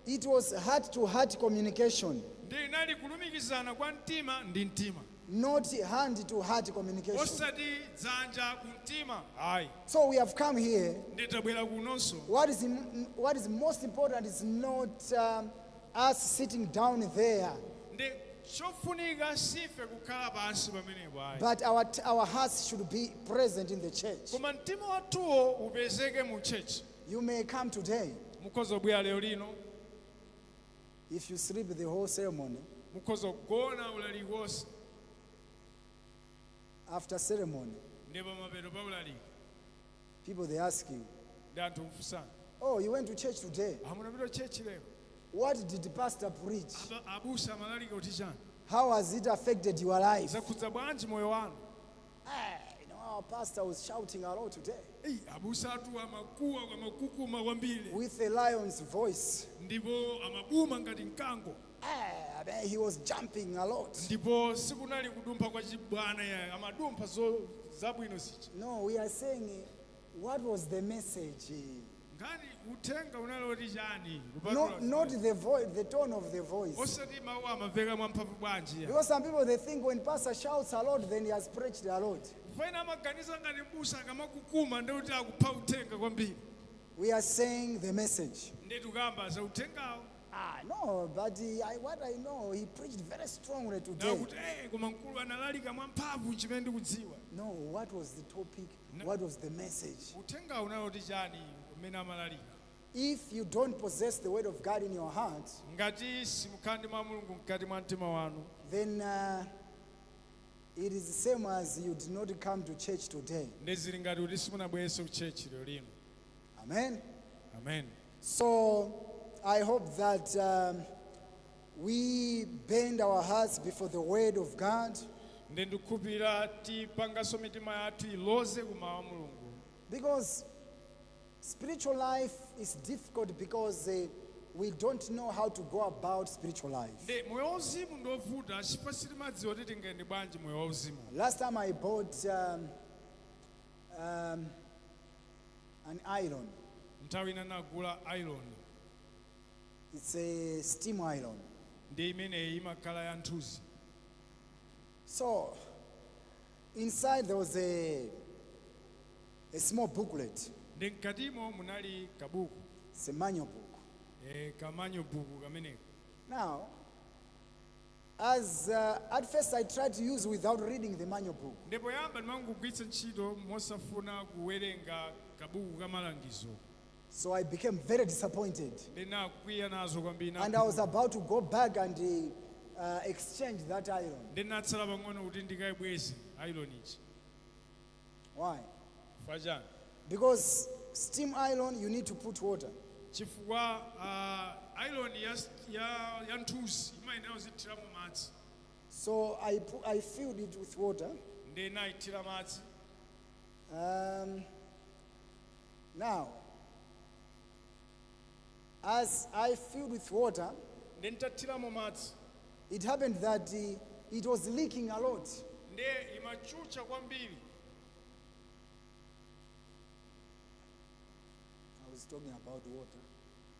it was heart to heart communication, Ndi inali kulumikizana kwa mtima ndi mtima, not hand to heart communication. Osati dzanja ku mtima ayi. So, we have come here. Nditabwera kunonso. What is most important is not us sitting down there, Ndi chofunika sife kukhala pansi pamenepo ayi, but our hearts should be present in the church. Koma mtima wathuwo upezeke mu church. You may come today. Mukhoza kubwera lero lino. If you sleep the whole ceremony, Mukhoza kugona ulaliki wonse. After ceremony, Ndi pamapeto pa ulaliki people, they ask you, ndi anthu kufunsana, "Oh, you went to church today. Amunapita church lero. What did the pastor preach? Abusa amalalika kuti chani? How has it affected your life?" Zakhudza bwanji moyo wanu? "Ah, our pastor was shouting a lot today Ei, abusa athu amakuwa amakukuma kwambiri with a lion's voice. Ndipo amabuma ngati mkango. Ah, I mean, he was jumping a lot." Ndipo sikunali kudumpha kwa chibwana ya amadumpha zabwino zija. No, we are saying, what was the message? Nkhani uthenga unali oti chani? No, not the voice, the tone of the voice. Osati mawu amamveka mwamphamvu bwanji ya. Because some people, they think when pastor shouts a lot, then he has preached a lot. Ena amaganiza ngati mbusa akamakukuma ndikuti akupha uthenga kwambiri. We are saying the message. Ndi tikamba za uthengawo. Ah, no, but what I know, he preached very strongly today. Nakuti eh koma mkulu analalika mwamphamvu chimene ndikudziwa. No, what was the topic? What was the message? Uthengawo unali oti chani umene amalalika? If you don't possess the word of God in your heart, Ngati simukhala ndi mawu a Mulungu mkati mwa mtima wanu, then it is the same as you did not come to church today. Ndi zili ngati kuti simunabwerenso ku church lero lino. Amen. Amen. So I hope that we bend our hearts before the word of God, Ndi ndikukhulupirira tipanganso mitima yathu iloze ku mawu a Mulungu, because spiritual life is difficult because we don't know how to go about spiritual life. Ndi moyo wauzimu ndiovuta chifukwa sitimadziwa kuti tingayende bwanji moyo wauzimu. Last time I bought an iron. Nthawi ina nagula iron. It's a steam iron. Ndi imeneyi imakhala ya nthuzi. So inside there was a small booklet. Ndi mkatimo munali kabuku. It's a manual book. E, ka manual book kameneko. Now, as at first I tried to use without reading the manual book. Ndipo yamba ndimangogwiritsa ntchito mosafuna kuwerenga kabuku kamalangizo. So I became very disappointed. Ndinakwiya nazo kwambiri. And I was about to go back and exchange that iron. Ndinatsala pang'ono kuti ndikayibweze iron iji. Why? Chifukwa chani? Because steam iron, you need to put water. Chifukwa iron ya nthuzi imayenera kuzithiramo madzi. So I filled it with water. Ndinayithira madzi. Now, as I filled with water, Ndi nditathiramo madzi, it happened that it was leaking a lot. Ndi imachucha kwambiri. I was talking about water.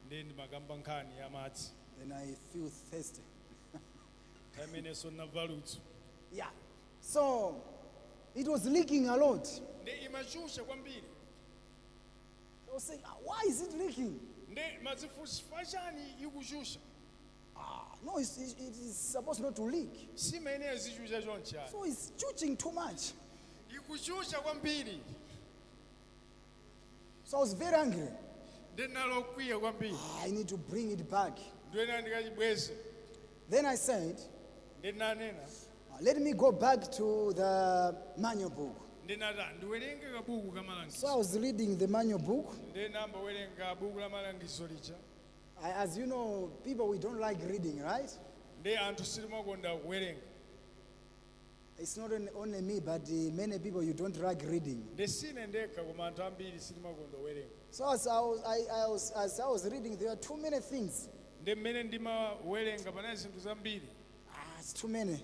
Ndi ndimakamba nkhani ya madzi. Then I feel thirsty. Pamenenso ndinamva ludzu. Yeah. So it was leaking a lot. Ndi imachucha kwambiri. I was saying, "Ah, why is it leaking?" Ndi madzifunsa chifukwa chani ikuchucha? Ah, no, it is supposed not to leak. Simayenera zichucha chonchi ayi. So it's chuching too much. Ikuchucha kwambiri. So I was very angry. Ndi ndinalokwiya kwambiri. "Ah, I need to bring it back." Ndiyenera ndikachibweze. Then I said, Ndi ndinanena, "Ah, let me go back to the manual book." Ndinati ndiwerenge kabuku So kamalangizo. I was reading the manual book. Ndi nambawerenga buku la malangizo lija. As you know, people, we don't like reading, right? Ndi anthu sitimakonda kuwerenga. It's not only me, but many people, you don't like reading. Ndi sine ndekha koma anthu ambiri sitimakonda kuwerenga. So as I was reading, there are too many things. Ndi mmene ndimawerenga panali zinthu zambiri. Ah, it's too many.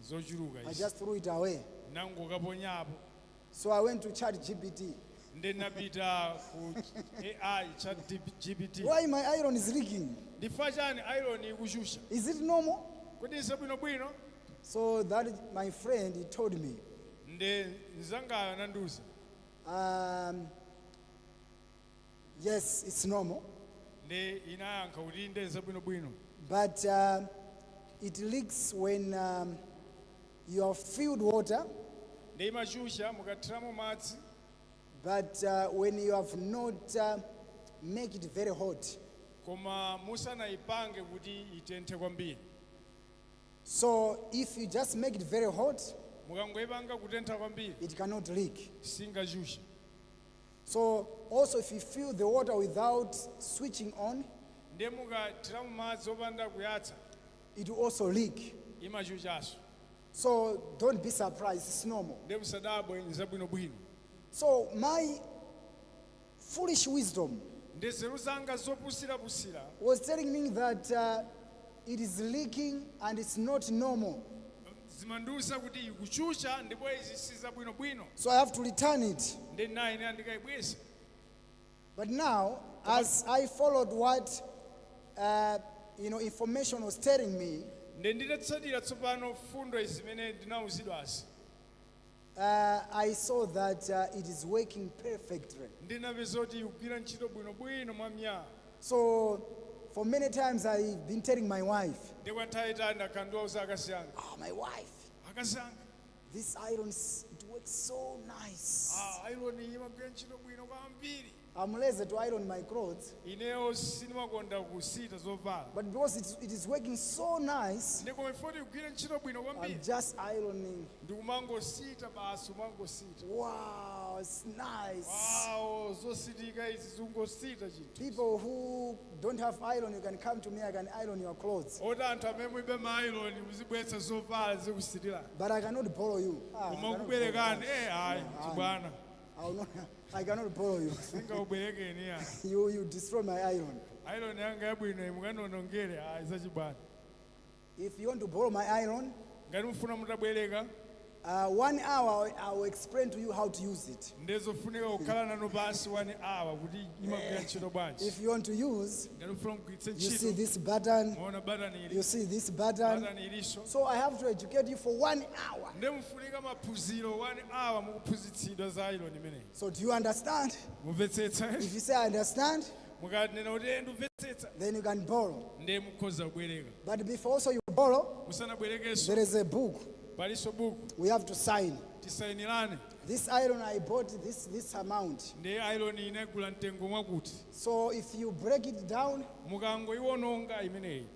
Zochuluka I izi. just threw it away. Nangokaponyapo. So I went to Chat GPT. Ndi ndinapita ku AI Chat GPT. Why my iron is leaking? Ndifa chani iron ikuchucha? Is it normal? Kuti nzabwinobwino? So that my friend, he told me, Ndi mnzangayo anandiuza, yes, it's normal, ndi inayankha kuti ndi nzabwinobwino, but it leaks when you have filled water, ndi imachucha mukathiramo madzi, but when you have not make it very hot. Koma musanayipange kuti itenthe kwambiri. So if you just make it very hot, Mukangoyipanga kutentha kwambiri, it cannot leak. Singachuche. So also if you fill the water without switching on, Ndiye mukathiramo madzi opanda kuyatsa, it will also leak. Imachuchanso. So don't be surprised, it's normal. Ndiye musadabwe, nzabwinobwino. So my foolish wisdom Ndi nzeru zanga zopusirapusira was telling me that it is leaking and it's not normal. Zimandiwuza kuti ikuchucha ndipo izi si zabwinobwino. So I have to return it. Ndi nayi ine andikayibweza. But now, as I followed what information was telling me, Ndi nditatsatira tsopano fundo izi zimene ndinawuzidwazi, I saw that it is working perfectly. Ndinapeza kuti ikugwira ntchito bwinobwino mwa myaa. So, for many times I've been telling my wife, Ndi kwa nthawi itali ndakhala ndiwauza akazi anga, "Oh, my wife, akazi anga, this iron, it works so nice." Ah, iron imagwira ntchito bwino kwambiri. I'm lazy to iron my clothes, Ineyo sindimakonda kusita zovala, but because it is working so nice, ndi koma ifoti ikugwira ntchito bwino kwambiri, I'm just ironing. Ndikumangosita basi, umangosita. Wow, it's nice. Wow, zositika izi, zingosita chinthu. People who don't have iron, you can come to me, I can iron your clothes. Oti anthu amene mulibe ma iron muzibweretsa zovala zikusitirani. But I cannot borrow you. Ah, I Koma cannot borrow kubwerekani you. eh ayi chibwana. I will not, I cannot borrow you. Singakubwerekeni ya. You destroy my iron. Iron yanga yabwino mukanonongere ayi zachibwana. If you want to borrow my iron, Ngati mufuna mutabwereka, one hour I will explain to you how to use it. Ndezofunika kukhala nanu pansi 1 hour kuti imagwira ntchito bwanji. If you want to use, Ngati mufuna mugwiritse you see ntchito, this button, muona batani ili, you see this button. Batani ilinso. So I have to educate you for one hour. Nde mufunika maphunziro 1 hour mukuphunzitsidwa za iron imeneyi. So do you understand? Mumvetsetsa? If you say I understand, Mukanena kuti "Eh, ndimvetsetsa," then you can borrow. Nde mukhoza kubwereka. But before also you borrow, Musanabwerekenso, there is a book palinso buku we have to sign. Tisayinirane. This iron I bought this amount. Ndi iron inagula mtengo mwakuti. So if you break it down, Mukangoiwononga imeneyi,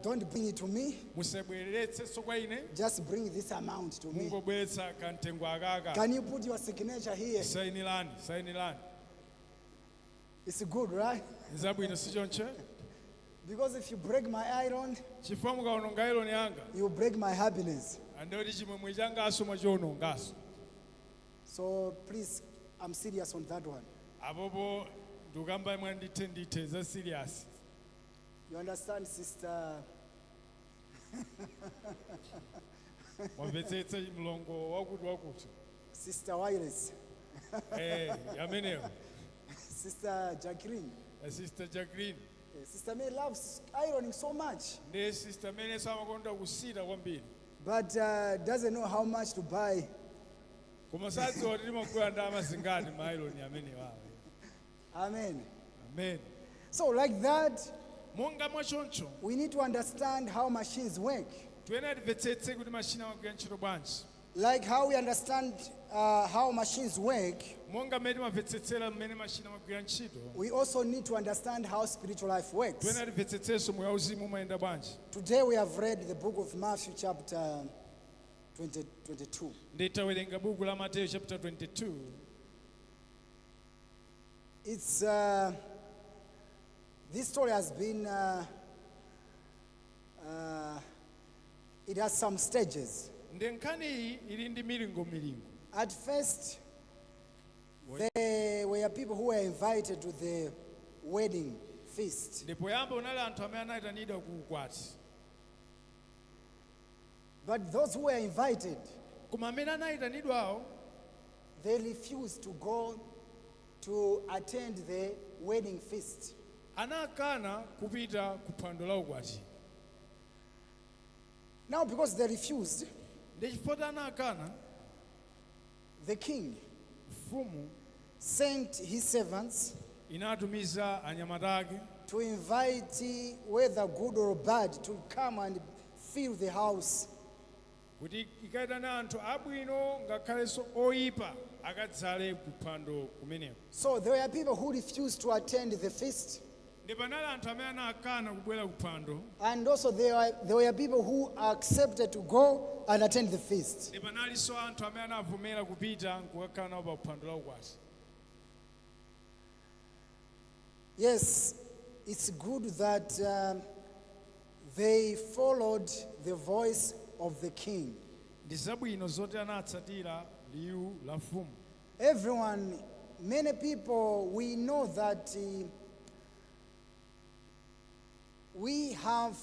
don't bring it to me. Musabweretsenso kwa ine. Just bring this amount to me. Mungobweretsa kamtengo akaka. Can you put your signature here? Sayinirani, sayinirani. It's good, right? Nzabwino sichoncho? Because if you break my iron, Chifukwa mukaononga iron yanga, you break my happiness. Andoti chimwemwe changaso mwachionongaso. So please, I'm serious on that one. Apopo ndikamba mwa ndithe ndithe za serious. You understand, Sister? Mwamvetsetsa mlongo wakuti wakuti? Sister Wireless, Eh, amenewo. Sister Jacqueline. Sister Jacqueline. Sister May loves ironing so much, Ndi sister amene samakonda kusita kwambiri, but doesn't know how much to buy. Koma sadziwa kuti timagula ndalama zingati ma iron amenewa. Amen. Amen. So, like that, Monga mwachoncho, we need to understand how machines work. Tiyenera timvetsetse kuti mashina amagwira ntchito bwanji. Like how we understand how machines work, Monga mmene timamvetsetsera mmene mashina amagwira ntchito, we also need to understand how spiritual life works. Tiyenera timvetsetsenso moyo wauzimu umayenda bwanji. Today we have read the book of Matthew, chapter 20, 22. Nditawerenga buku la Mateyu chapter 22. It's This story has been, it has some stages. Ndi nkhani iyi ili ndi milingomilingo. At first, there were people who were invited to the wedding feast. Ndipo yamba unali anthu amene anayitanidwa ku ukwati. But those who were invited, Koma amene anayitanidwawo they refused to go to attend the wedding feast. Anakana kupita ku phwando la ukwati. Now, because they refused, Ndi chifukwa anakana, the king mfumu sent his servants inatumiza anyamata ake to invite, whether good or bad, to come and fill the house. Kuti ikayitana anthu abwino ngakhalenso oyipa akadzale ku phwando kumeneko. So there were people who refused to attend the feast, Ndi panali anthu amene anakana kubwera ku phwando, and also there were people who accepted to go and attend the feast. Ndi panalinso anthu amene anavomera kupita nkukakhala nawo pa phwando la ukwati. Yes, it's good that they followed the voice of the king. Ndi zabwino zoti anatsatira liwu la mfumu. Everyone, many people, we know that we have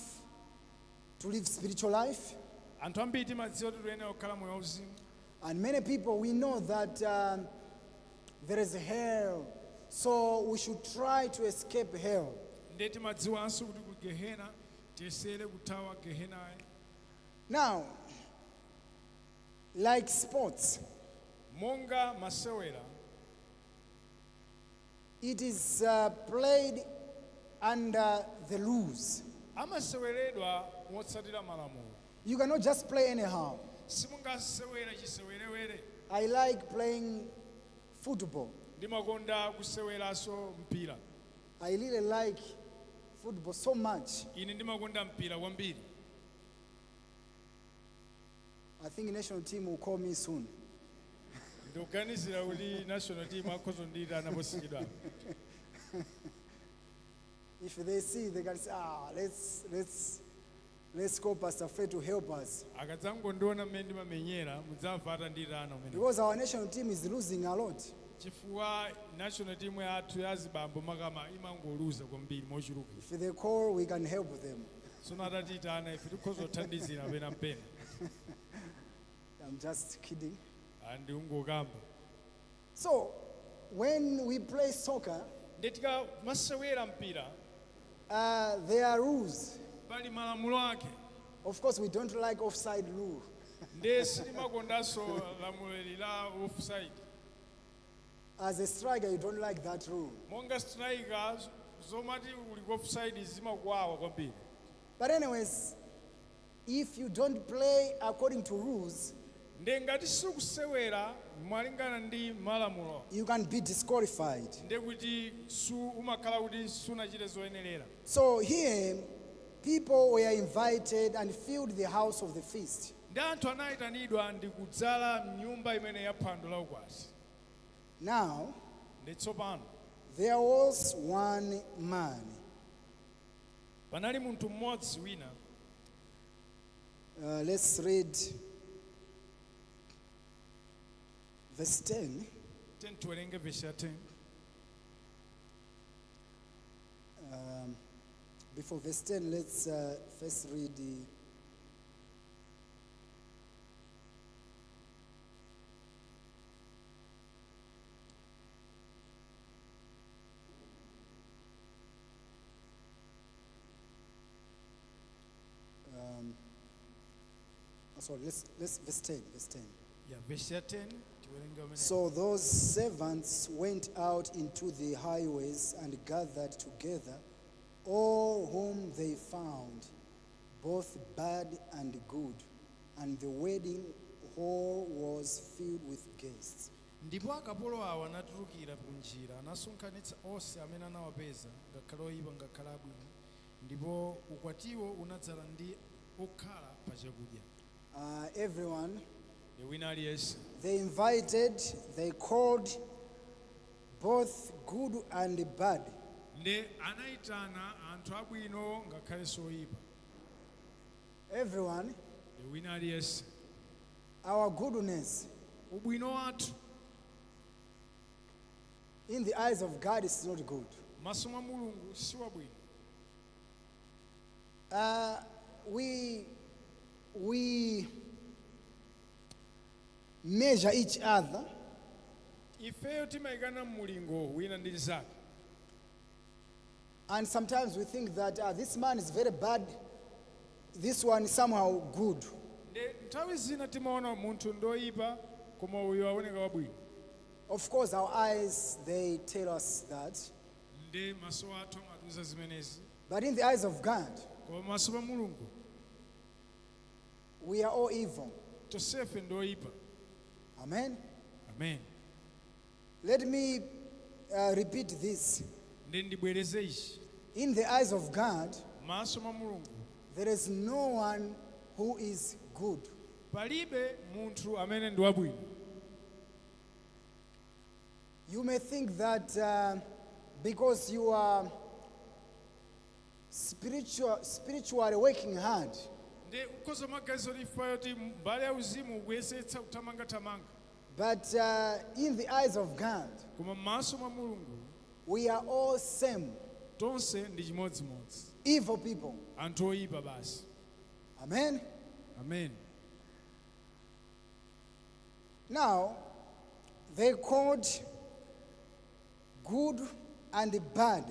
to live spiritual life, Anthu ambiri timadziwa kuti tiyenera kukhala moyo wauzimu, and many people we know that there is hell, so we should try to escape hell. Ndiye timadziwanso kuti ku gehena tiyesere kuthawa gehenayo. Now, like sports, Monga masewera, it is played under the rules. Amaseweredwa motsatira malamulo. You cannot just play anyhow. Simungasewera chisewerewere. I like playing football. Ndimakonda kuseweranso mpira. I really like football so much. Ine ndimakonda mpira kwambiri. I think national team will call me soon. Ndikuganizira kuti national team akhoza kundiyitana posachedwapa. If they see, they can say, ah, let's call Pastor Fred to help us. Akadzangondiona mmene ndimamenyera mudzamva atandiyitana umene. Because our national team is losing a lot. Chifukwa national team yathu ya azibambo makama imangoluza kwambiri mochuluka. If they call, we can help them. Tsono atatiyitana ife tikhoza kuthandizira pena mpena. I'm just kidding. Ndikungokamba. So, when we play soccer, Ndi tikamasewera mpira, there are rules. Pali malamulo ake. Of course, we don't like offside rule. Ndi sitimakondanso lamulo la offside. As a striker, you don't like that rule. Monga striker zomati uli ku offside zimakuwawa kwambiri. But anyways, if you don't play according to rules, Ndi ngati sikusewera malingana ndi malamulo, you can be disqualified. Ndi kuti su umakhala kuti sunachite zoyenerera. So here, people were invited and filled the house of the feast. Ndi anthu anayitanidwa ndi kudzala mnyumba imene ya phwando la ukwati. Now, Ndi tsopano, there was one man. Panali munthu mmodzi wina. Let's read verse 10. Tiwerenge vesi ya 10. Before verse 10, let's first read the oh, sorry, let's verse 10, verse 10. Ya vesi ya 10 tiwerenge umene. So those servants went out into the highways and gathered together all whom they found, both bad and good, and the wedding hall was filled with guests. Ndipo akapolo awo anatulukira ku njira anasonkhanitsa onse amene anawapeza ngakhale oyipa ngakhale abwino ndipo ukwatiwo unadzala ndi okhala pa chakudya. Everyone, Ndi wina aliyense, they invited, they called both good and bad. Ndi anayitana anthu abwino ngakhalenso oyipa. Everyone. Ndi wina aliyense. Our goodness Ubwino wathu in the eyes of God is not good. maso mwa Mulungu si wabwino. We measure each other Ifeyo timayikana mmulingo wina ndi mnzake. And sometimes we think that this man is very bad, this one is somehow good. Ndi nthawi zina timaona munthu ndoyipa koma uyu aoneka wabwino. Of course, our eyes, they tell us that. Ndi maso athu amatiuza zimenezi. But in the eyes of God, Koma maso pa Mulungu we are all evil. tonsefe ndoyipa. Amen. Amen. Let me repeat this. Ndi ndibwereze ichi. In the eyes of God, Maso mwa Mulungu there is no one who is good. palibe munthu amene ndi wabwino. You may think that because you are spiritually working hard, Ndi ukhoza maganizo lifayo ti mbali ya uzimu ukuyesetsa kuthamangathamanga. But in the eyes of God, Koma m'maso mwa Mulungu we are all same, tonse ndi chimodzimodzi, evil people. Anthu oyipa basi. Amen. Amen. Now, they called good and bad.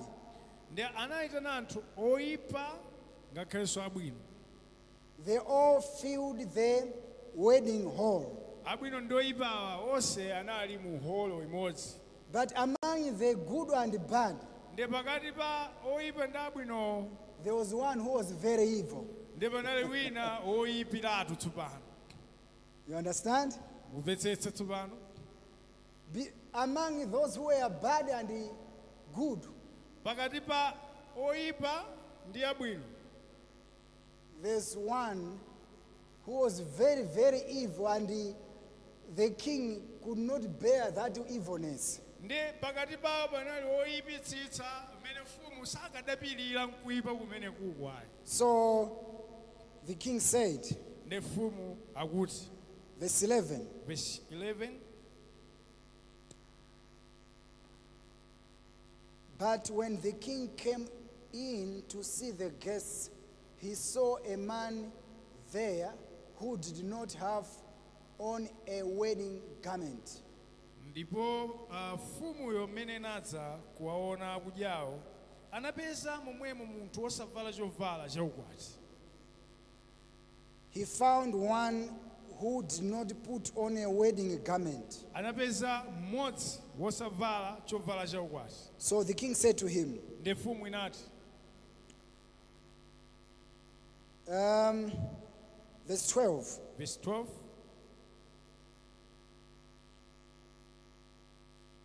Ndi anayitana anthu oyipa ngakhalenso abwino. They all filled the wedding hall. Abwino ndi oyipa awa onse anali mu holo imodzi. But among the good and bad, Ndi pakati pa oyipa ndi abwino there was one who was very evil. Ndi panali wina woyipiratu tsopano. You understand? Mumvetsetsa tsopano? Among those who were bad and good, Pakati pa oyipa ndi abwino there's one who was very, very evil, and the king could not bear that evilness. Ndi pakati pawo panali woyipitsitsa mmene mfumu sakadapirira nkuyipa kumene kukwayi. So the king said, Ndi mfumu akuti, verse 11, verse 11, "But when the king came in to see the guests, he saw a man there who did not have on a wedding garment." Ndipo mfumuyo mmene inadza kuwaona akudyawo anapeza momwemo munthu wosavala chovala chaukwati. He found one who did not put on a wedding garment. Anapeza mmodzi wosavala chovala chaukwati. So the king said to him, Ndi mfumu inati, verse 12, verse 12,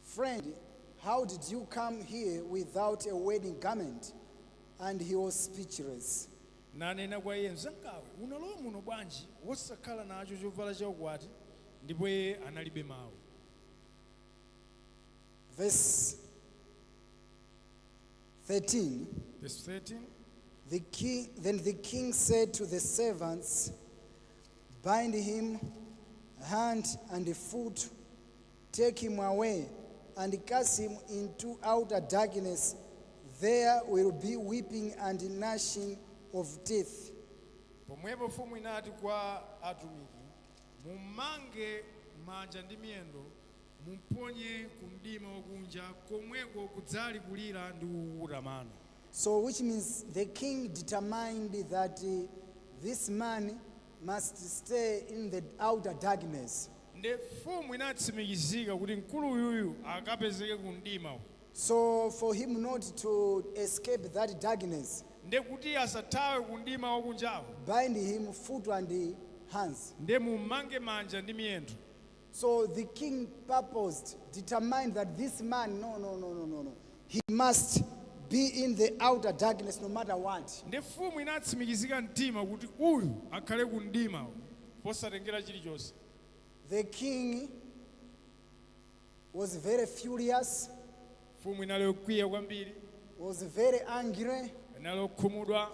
"Friend, how did you come here without a wedding garment?" And he was speechless. Nanena kwa iye, mzangawe unalowa muno bwanji wosakhala nacho chovala chaukwati? Ndipo iye analibe mawu. Verse 13. Verse 13. Then the king said to the servants, "Bind him hand and foot, take him away, and cast him into outer darkness. There will be weeping and gnashing of teeth." Pomwepo mfumu inati kwa atumiki, mummange manja ndi miyendo, mumponye ku mdima wakunja, komweko kudzali kulira ndi kukukuta mano. So, which means the king determined that this man must stay in the outer darkness. Ndi mfumu inatsimikizika kuti mkulu uyuyu akapezeke ku mdima. So, for him not to escape that darkness, Ndi kuti asathawe ku mdima wakunjawo, bind him foot and hands. Ndi mummange manja ndi miyendo. So the king purposed, determined that this man, no, no, no, no, no, no. He must be in the outer darkness no matter what. Ndi mfumu inatsimikizika mtima kuti uyu akhale ku mdima posatengera chilichonse. The king was very furious. Mfumu inali yokwiya kwambiri. was very angry, Anali okhumudwa.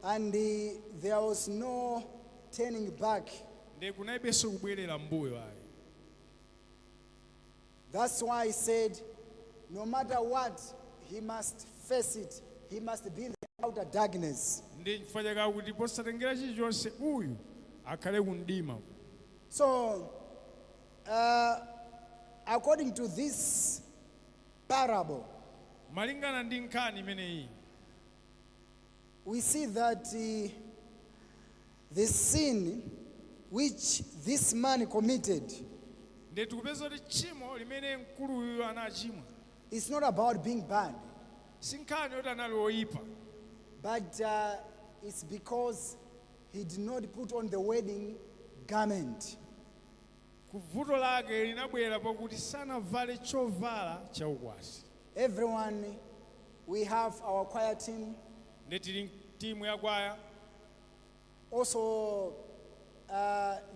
And there was no turning back. Ndi kunalibenso kubwerera mbuyo ayi. That's why he said, no matter what, he must face it. He must be in the outer darkness. Ndi chifukwa chake kuti posatengera chilichonse uyu akhale ku mdima. So, according to this parable, Malingana ndi nkhani imeneyi, we see that the sin which this man committed ndi tikupeza kuti tchimo limene mkuluyu anachimwa is not about being bad, si nkhani yoti anali oyipa, but it's because he did not put on the wedding garment. Kuvuto lake linabwera pakuti sanavale chovala chaukwati. Everyone, we have our choir team. Ndi tili timu ya kwaya. Also,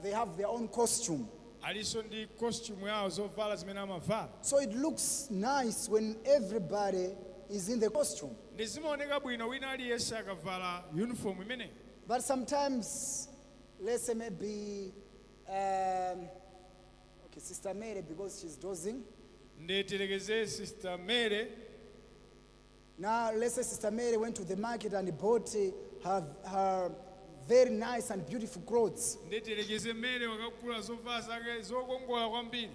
they have their own costume. Alinso ndi costume yawo, zovala zimene amavala. So it looks nice when everybody is in the costume. Ndi zimaoneka bwino wina aliyense akavala uniform imeneyi. But sometimes, let's say maybe, okay, Sister Mary, because she's dozing. Ndi tiyerekeze Sister Mary. Now, let's say Sister Mary went to the market and bought her very nice and beautiful clothes. Ndi tiyerekeze Mary wakagula zovala zake zokongola kwambiri.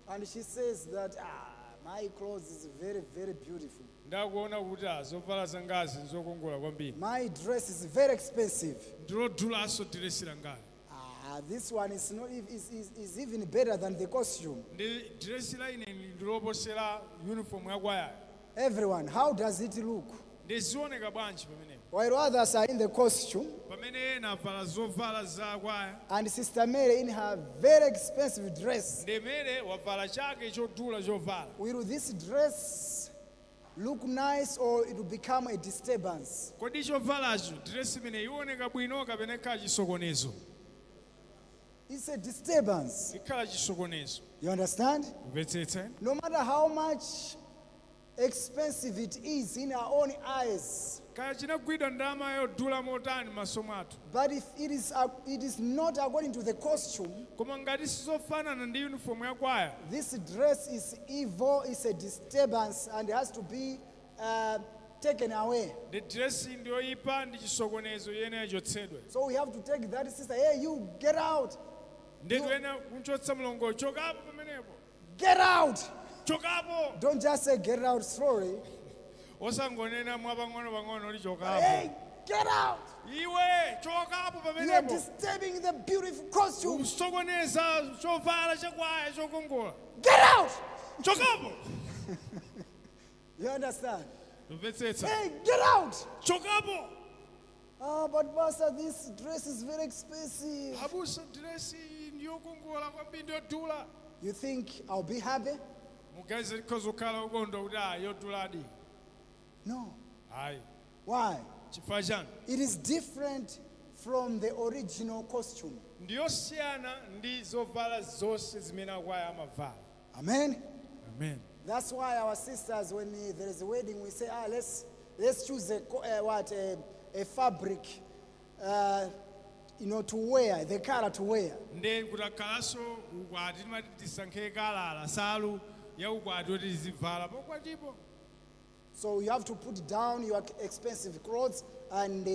And she says that, ah, my clothes is very, very beautiful. Ndakuona kuti ah, zovala zangazi nzokongola kwambiri. My dress is very expensive. Ndilodhulanso diresi langali. Ah, this one is, not, is even better than the costume. Ndi diresi la ine ndiloposera uniform yakwayayo. Everyone, how does it look? Ndi zioneka bwanji pamenepo? While others are in the costume, Pamene ena avala zovala zakwaya, and Sister Mary in her very expensive dress, ndi Mary wavala chake chodula chovala, will this dress look nice or it will become a disturbance? Kodi chovalacho, diresi imene ioneka bwino kapena ikhala chisokonezo? It's a disturbance. Ikhala chisokonezo. You understand? Kumvetsetsa? No matter how much expensive it is in our own eyes, Kaya chinagwidwa ndalama yodula motani m'maso mwathu, but if it is not according to the costume, koma ngati sizofanana ndi uniform yakwaya, this dress is evil, it's a disturbance, and has to be taken away. Ndi diresi ndiyoyipa ndi chisokonezo iyenera ichotsedwe. So we have to take that sister, hey, you get out, Ndi tiyenera kumchotsa mlongo, chokapo pamenepo. Get out. Chokapo. Don't just say get out slowly. Osangonena mwapang'ono-pang'ono uli chokapo. Hey, get out. Iwe chokapo You are pamenepo. disturbing the beautiful costume. Kusokoneza chovala chakwaya chokongola. Get out. Chokapo. You understand? Kumvetsetsa? Hey, get out. Chokapo. Ah, but Pastor, this dress is very expensive. Abusa, diresi ndiyokongola kwambiri, ndiyodula. You think I'll be happy? Muganize likhoza kukhala ukondwa kuti a yoduladi? No. Ayi. Why? Chifukwa chani? It is different from the original costume. Ndiyosiyana ndi zovala zonse zimene akwaya amavala. Amen. Amen. That's why our sisters, when there is a wedding, we say, ah, let's choose a, co- what, a fabric, to wear, the color to wear. Ndi kuti akhalanso ukwati timati tisankhe kalala salu ya ukwati kuti tizivala pokwatipo. So you have to put down your expensive clothes and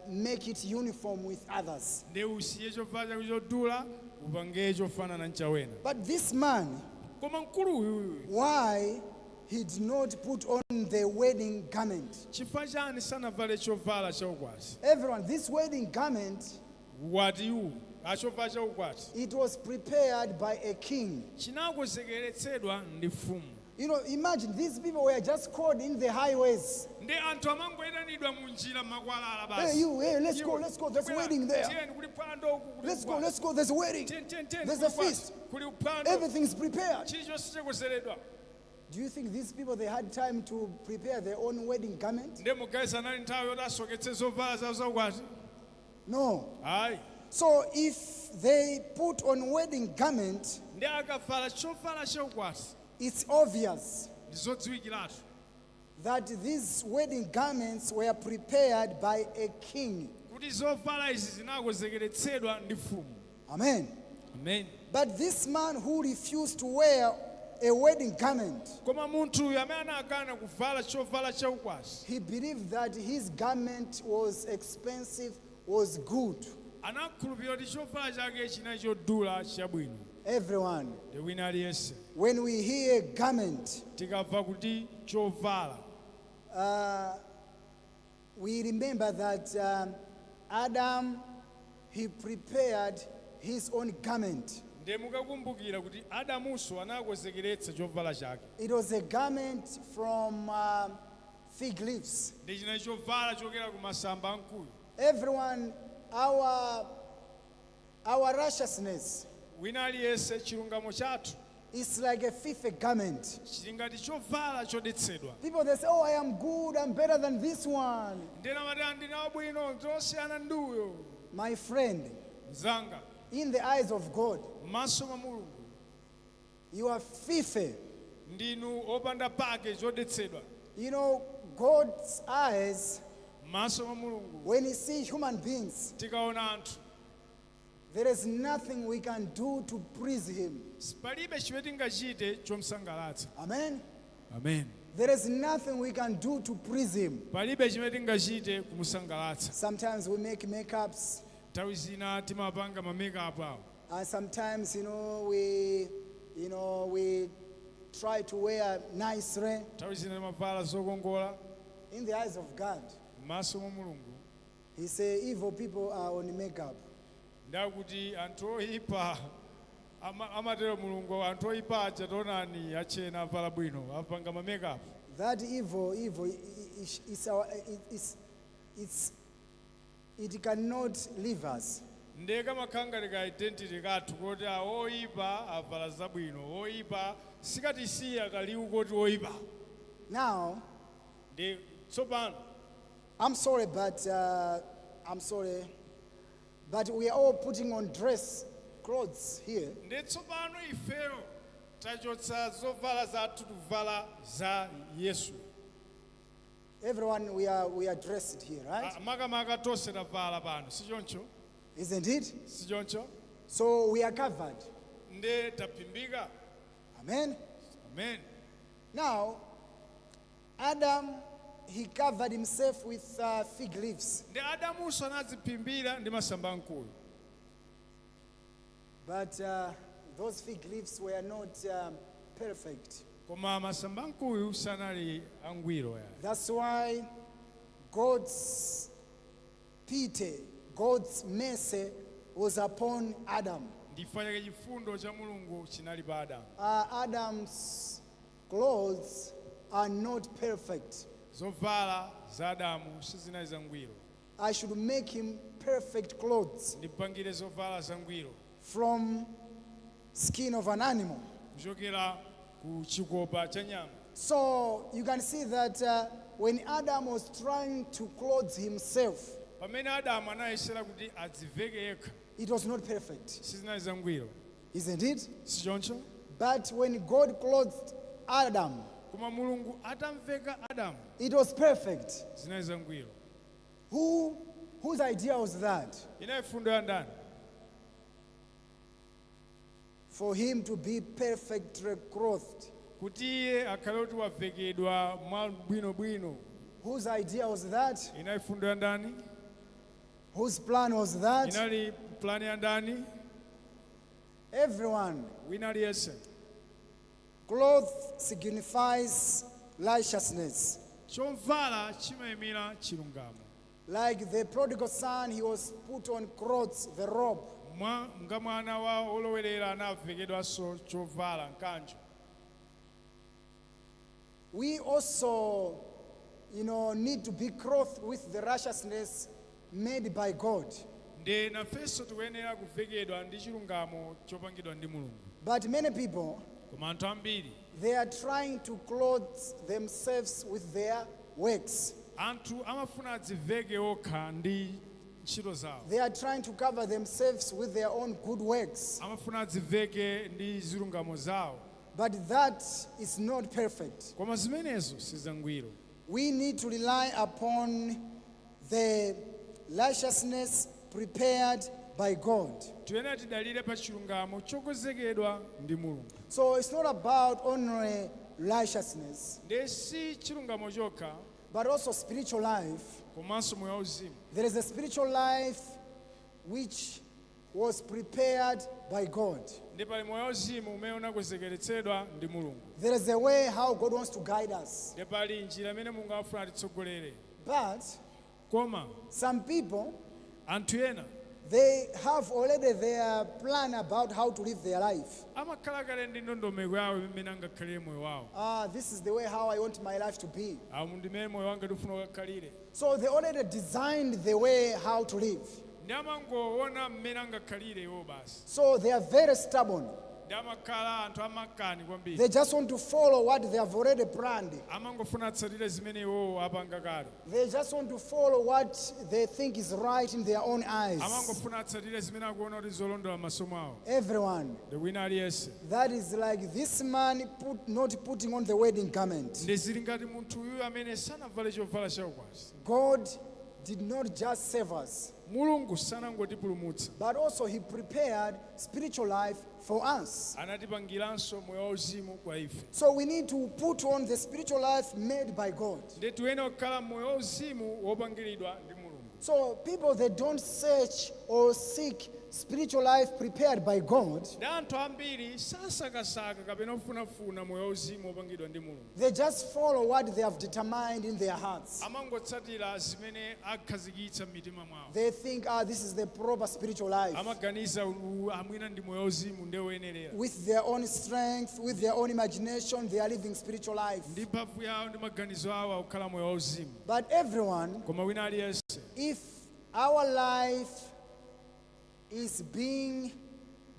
make it uniform with others. Ndi usiye chovala chako chodula upange chofanana nchawena. But this man, Koma mkulu uyuyu, why he did not put on the wedding garment? Chifukwa chani sanavale chovala chaukwati? Everyone, this wedding garment, Ukwatiwu achovala chaukwati, it was prepared by a king. Chinakonzekeretsedwa ndi mfumu. Imagine these people were just called in the highways. Ndi anthu amangoyitanidwa mu njira makwalala Hey, basi. you, hey, let's go, let's go. There's a wedding there. Tiyeni kuli phwando uku, kuli Let's go, ukwati. let's go. There's a wedding. Tiyeni, tiyeni, tiyeni, There's kuli a ukwati. feast. Kuli phwando. Everything's prepared. Chilichonse chakonzeredwa. Do you think these people they had time to prepare their own wedding garment? Ndi muganiza anali nthawi yoti asoketse zovala zawo zaukwati? No. Ayi. So if they put on wedding garment, Ndi akavala chovala chaukwati, it's obvious ndi zodziwikiratu that That these wedding garments were prepared by a king. Kuti zovala izi zinakonzekeretsedwa ndi mfumu. Amen. Amen. But this man who refused to wear a wedding garment, Koma munthu uyu amene anakana kuvala chovala chaukwati, he believed that his garment was expensive, was good. Anakhulupirira kuti chovala chake chinali chodula chabwino. Everyone, Ndi wina aliyense, when we hear garment, tikamva kuti chovala, we remember that Adam, he prepared his own garment. Ndiye mukakumbukira kuti Adamunso anakonzekeretsa chovala chake. It was a garment from fig leaves. Ndi chinali chovala chokera ku masamba amkuyu. Everyone, our righteousness Wina aliyense, chilungamo chathu is like a filthy garment. Chili ngati chovala chodetsedwa. People, they say, "Oh, I am good, I'm better than this one." Ndiye amati ndine wabwino ndosiyana ndi uyo. My friend, Mzanga, in the eyes of God, m'maso mwa Mulungu, you are filthy. Ndinu opanda pake chodetsedwa. God's eyes, M'maso mwa Mulungu, when He sees human beings, tikaona anthu, there is nothing we can do to please Him. Palibe chimene tingachite chomsangalatsa. Amen. Amen. There is nothing we can do to please Him. Palibe chimene tingachite kumusangalatsa. Sometimes we make makeups, Nthawi zina timapanga ma makeup awo, and sometimes, we try to wear nicely. Nthawi zina timavala zokongola. In the eyes of God, M'maso mwa Mulungu, He say evil people are on makeup. Ndakuti anthu oyipa amatero Mulungu anthu oyipa aja taonani achena avala bwino apanga ma makeup. That evil, evil, it's our, it's, it cannot leave us. Ndiye kamakhala ngati ka identity kathu kuti a oyipa avala zabwino oyipa sikatisiya kaliwu koti oyipa. Now, Ndi tsopano, I'm sorry, but I'm sorry, but we are all putting on dress clothes here. Ndi tsopano ifeyo tachotsa zovala zathu tuvala za Yesu. Everyone, we are dressed here, right? Ah, makamaka tonse tavala pano sichoncho? Isn't it? Sichoncho? So we are covered. Ndi taphimbika. Amen. Amen. Now, Adam, he covered himself with fig leaves, Ndi Adamunso anadziphimbira ndi masamba amkuyu. But those fig leaves were not perfect. Koma masamba amkuyu sanali angwiro ya. That's why God's pity, God's mercy was upon Adam. Ndichifukwa chake chifundo cha Mulungu chinali pa Adamu. Adam's clothes are not perfect. Zovala za Adamu sizinali zangwiro. I should make him perfect clothes Ndipangire zovala zangwiro from skin of an animal. Kuchokera ku chikopa cha nyama. So you can see that when Adam was trying to clothe himself, Pamene Adamu anayesera kuti adziveke yekha, it was not perfect, sizinali zangwiro, isn't it? Sichoncho? But when God clothed Adam, Koma Mulungu atamveka Adamu, it was perfect. Zinali zangwiro. Whose idea was that? Inali fundo ya ndani? For him to be perfectly clothed. Kuti iye akhale kuti wavekedwa mwa bwinobwino. Whose idea was that? Inali fundo ya ndani? Whose plan was that? Inali plani ya ndani? Everyone. Wina aliyense. Cloth signifies righteousness. Chovala chimayimira chilungamo. Like the prodigal son, he was put on clothes, the robe. Mwa nga mwana wa olowerera anavekedwanso chovala mkanjo. We also need to be clothed with the righteousness made by God. Ndi nafenso tikuyenera kuvekedwa ndi chilungamo chopangidwa ndi Mulungu. But many people, Koma anthu ambiri, they are trying to clothe themselves with their works. Anthu amafuna adziveke okha ndi ntchito zawo. They are trying to cover themselves with their own good works. Amafuna adziveke ndi zilungamo zawo. But that is not perfect. Koma zimenezo sizangwiro. We need to rely upon the righteousness prepared by God. Tiyenera tidalire pa chilungamo chokonzekedwa ndi Mulungu. So it's not about only righteousness, Ndi si chilungamo chokha, but also spiritual life. Komanso moyo wauzimu. There is a spiritual life which was prepared by God. Ndi pali moyo wauzimu umene unakonzekeretsedwa ndi Mulungu. There is a way how God wants to guide us. Ndi pali njira imene Mulungu afuna atitsogolere. But Koma some people, anthu ena they have already their plan about how to live their life. Amakhala kale ndi ndondomeko yawo imene angakhalire moyo wawo. Ah, this is the way how I want my life to be. Amu ndimene moyo wanga ndifuna ukakhalire. So they already designed the way how to live. Ndi amangoona mmene angakhalire iwo basi. So they are very stubborn. Ndi amakhala anthu amakani kwambiri. They just want to follow what they have already planned. Amangofuna atsatire zimene iwowo apanga kale. They just want to follow what they think is right in their own eyes. Amangofuna atsatire zimene akuona kuti zolondola m'maso mwawo. Everyone. Ndi wina aliyense. That is like this man not putting on the wedding garment. Ndi zili ngati munthu uyu amene sanavale chovala chaukwati. God did not just save us, Mulungu sanangotipulumutsa, but also He prepared spiritual life for us. Anatipangiranso moyo wauzimu kwa ife. So we need to put on the spiritual life made by God. Ndi tiyenera kukhala moyo wauzimu wopangiridwa ndi Mulungu. So people, they don't search or seek spiritual life prepared by God. Ndi anthu ambiri sasakasaka kapena kufunafuna moyo wauzimu wopangidwa ndi Mulungu. They just follow what they have determined in their hearts. Amangotsatira zimene akhazikitsa m'mitima mwawo. They think, ah, this is the proper spiritual life. Amaganiza "Uwu amwina ndi moyo wauzimu ndiye woyenerera. With their own strength, with their own imagination, they are living spiritual life. Ndi mphamvu yawo ndi maganizo awo akukhala moyo wauzimu. But everyone, Koma wina aliyense, if our life is being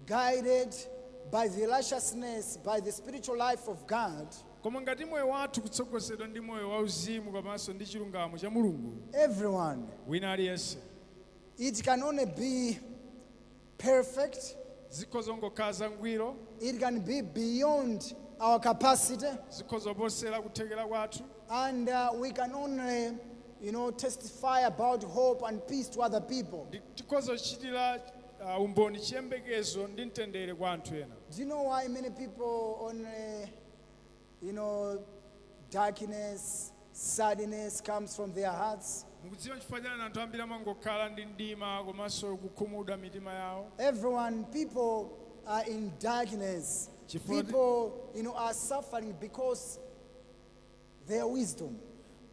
guided by the righteousness, by the spiritual life of God, koma ngati moyo wathu kutsogozedwa ndi moyo wauzimu komanso ndi chilungamo cha Mulungu, everyone, wina aliyense, it can only be perfect, zikhoza kungokhala zangwiro, it can be beyond our capacity, zikhoza kuposera kuthekera kwathu, and we can only testify about hope and peace to other people. Ndi tikhoza kuchitira umboni chiyembekezo ndi mtendere kwa anthu ena. Do you know why many people only darkness, sadness comes from their hearts? Mukudziwa chifukwa chani anthu ambiri amangokhala ndi mdima komanso kukhumudwa mitima yawo? Everyone, people are in darkness. Chifukwa- People are suffering because their wisdom.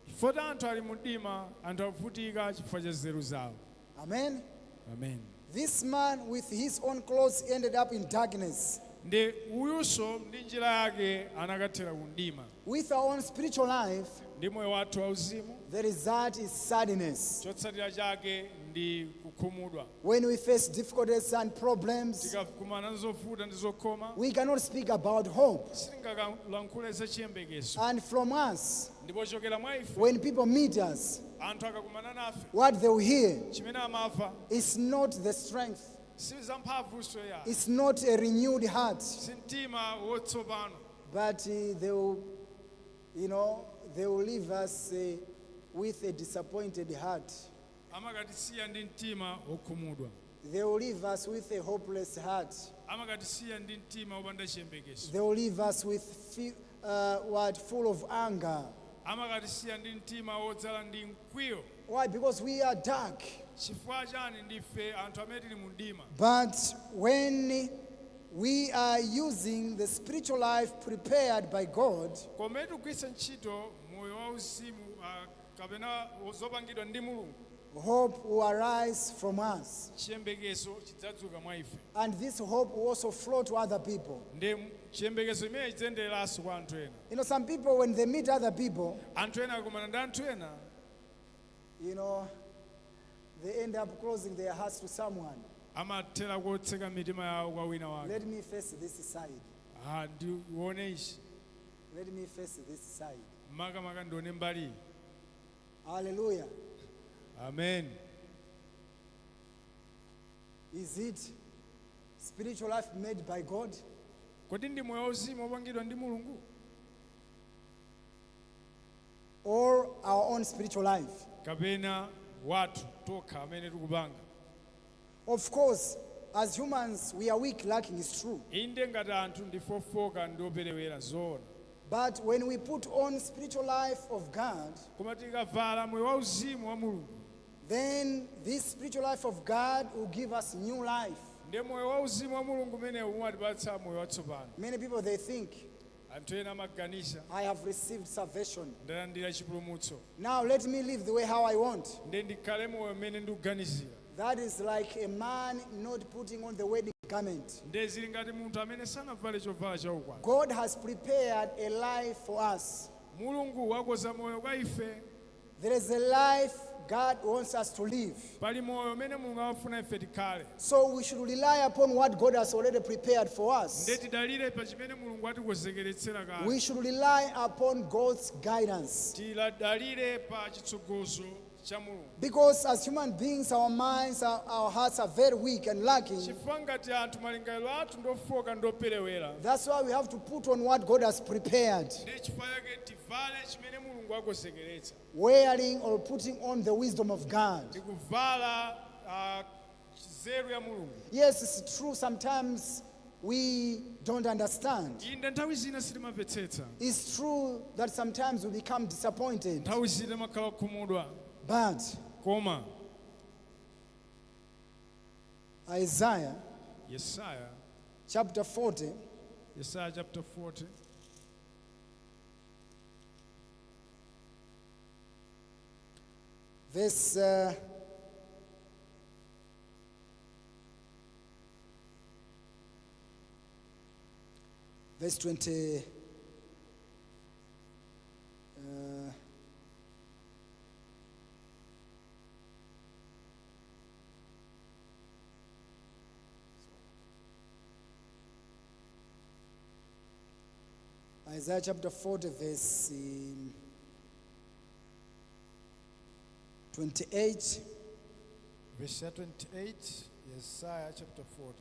Chifukwa anthu ali mu mdima, anthu akuvutika chifukwa cha nzeru zawo. Amen. Amen. This man with his own clothes ended up in darkness. Ndi uyunso ndi njira yake anakathera ku mdima. With our own spiritual life, Ndi moyo wathu wauzimu, the result is sadness. Chotsatira chake ndi kukhumudwa. When we face difficulties and problems, Tikakumana ndi zovuta ndi zokhoma, we cannot speak about hope. Sitingakalankhule za chiyembekezo. And from us, Ndipo chokera mwa ife, when people meet us, anthu akakumana nafe, what they will hear chimene amamva is not the strength, si zamphamvunso ya, it's not a renewed heart, si mtima wotsopano, but they will leave us with a disappointed heart. Amakatisiya ndi mtima wokhumudwa. They will leave us with a hopeless heart. Amakatisiya ndi mtima wopanda chiyembekezo. They will leave us with what, full of anger. Amakatisiya ndi mtima wodzala ndi mkwiyo. Why? Because we are dark. Chifukwa chani? Ndife anthu amene tili mu mdima. But when we are using the spiritual life prepared by God, Koma tikugwiritsa ntchito moyo wauzimu kapena zopangidwa ndi Mulungu, hope will arise from us. Chiyembekezo chidzadzuka mwa ife. And this hope will also flow to other people. Ndi chiyembekezo imene chidzayendereranso kwa anthu ena. Some people, when they meet other people, Anthu ena akakumana ndi anthu ena, they end up closing their hearts to someone. Amathera kotseka mitima yawo kwa wina wake. Let me face this side. Ah, ndione ichi. Let me face this side. Makamaka ndione mbali iyi. Hallelujah. Amen. Is it spiritual life made by God? Kodi ndi moyo wauzimu wopangidwa ndi Mulungu? Or our own spiritual life? Kapena wathu tokha amene tikupanga? Of course, as humans, we are weak, lacking, is true. Inde, ngati anthu ndife ofoka ndi operewera, zoona. But when we put on spiritual life of God, Koma tikavala moyo wauzimu wa Mulungu, then this spiritual life of God will give us new life. Ndiye moyo wauzimu wa Mulungu umenewu umatipatsa moyo watsopano. Many people, they think, Anthu ena amaganiza, "I have received salvation. "Ndalandira chipulumutso. Now let me live the way how I want." Ndiye ndikhale moyo mmene ndikuganizira." That is like a man not putting on the wedding garment. Ndiye zili ngati munthu amene sanavale chovala chaukwati. God has prepared a life for us. Mulungu wakonza moyo kwa ife. There is a life God wants us to live. Pali moyo umene Mulungu amafuna ife tikhale. So we should rely upon what God has already prepared for us. Ndiye tidalire pa chimene Mulungu atikonzekeretsera kale. We should rely upon God's guidance. Tidalire pa chitsogozo cha Mulungu. Because as human beings, our minds, our hearts are very weak and lacking. Chifukwa ngati anthu malingaliro athu ndofoka ndoperewera. That's why we have to put on what God has prepared. Ndiye chifukwa chake tivale chimene Mulungu akonzekeretsa. Wearing or putting on the wisdom of God. Ndikuvala nzeru ya Mulungu. Yes, it's true, sometimes we don't understand. Inde, nthawi zina sitimamvetsetsa. It's true that sometimes we become disappointed. Nthawi zina timakhala okhumudwa. But Koma Isaiah Yesaya chapter 40, Yesaya chapter 40, verse 20, Isaiah chapter 40, verse 28. Verse ya 28, Yesaya chapter 40.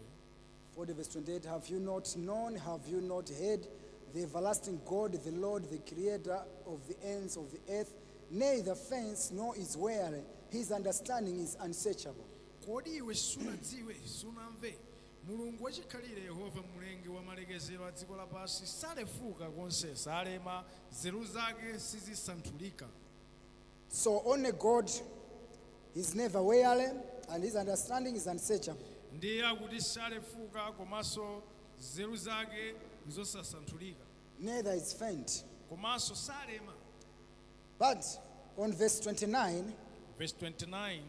40 verse 28. Have you not known, have you not heard, the everlasting God, the Lord, the creator of the ends of the earth, neither faints nor is weary? His understanding is unsearchable. Kodi iwe sunadziwe, sunamve? Mulungu wachikhalire, Yehova, mlengi wa malekezero a dziko lapansi, salefuka konse, salema, nzeru zake sizisanthulika. So only God is never weary and his understanding is unsearchable. Ndiye akuti salefuka komanso nzeru zake nzosasanthulika. Neither is faint. Komanso salema. But on verse 29, Verse 29,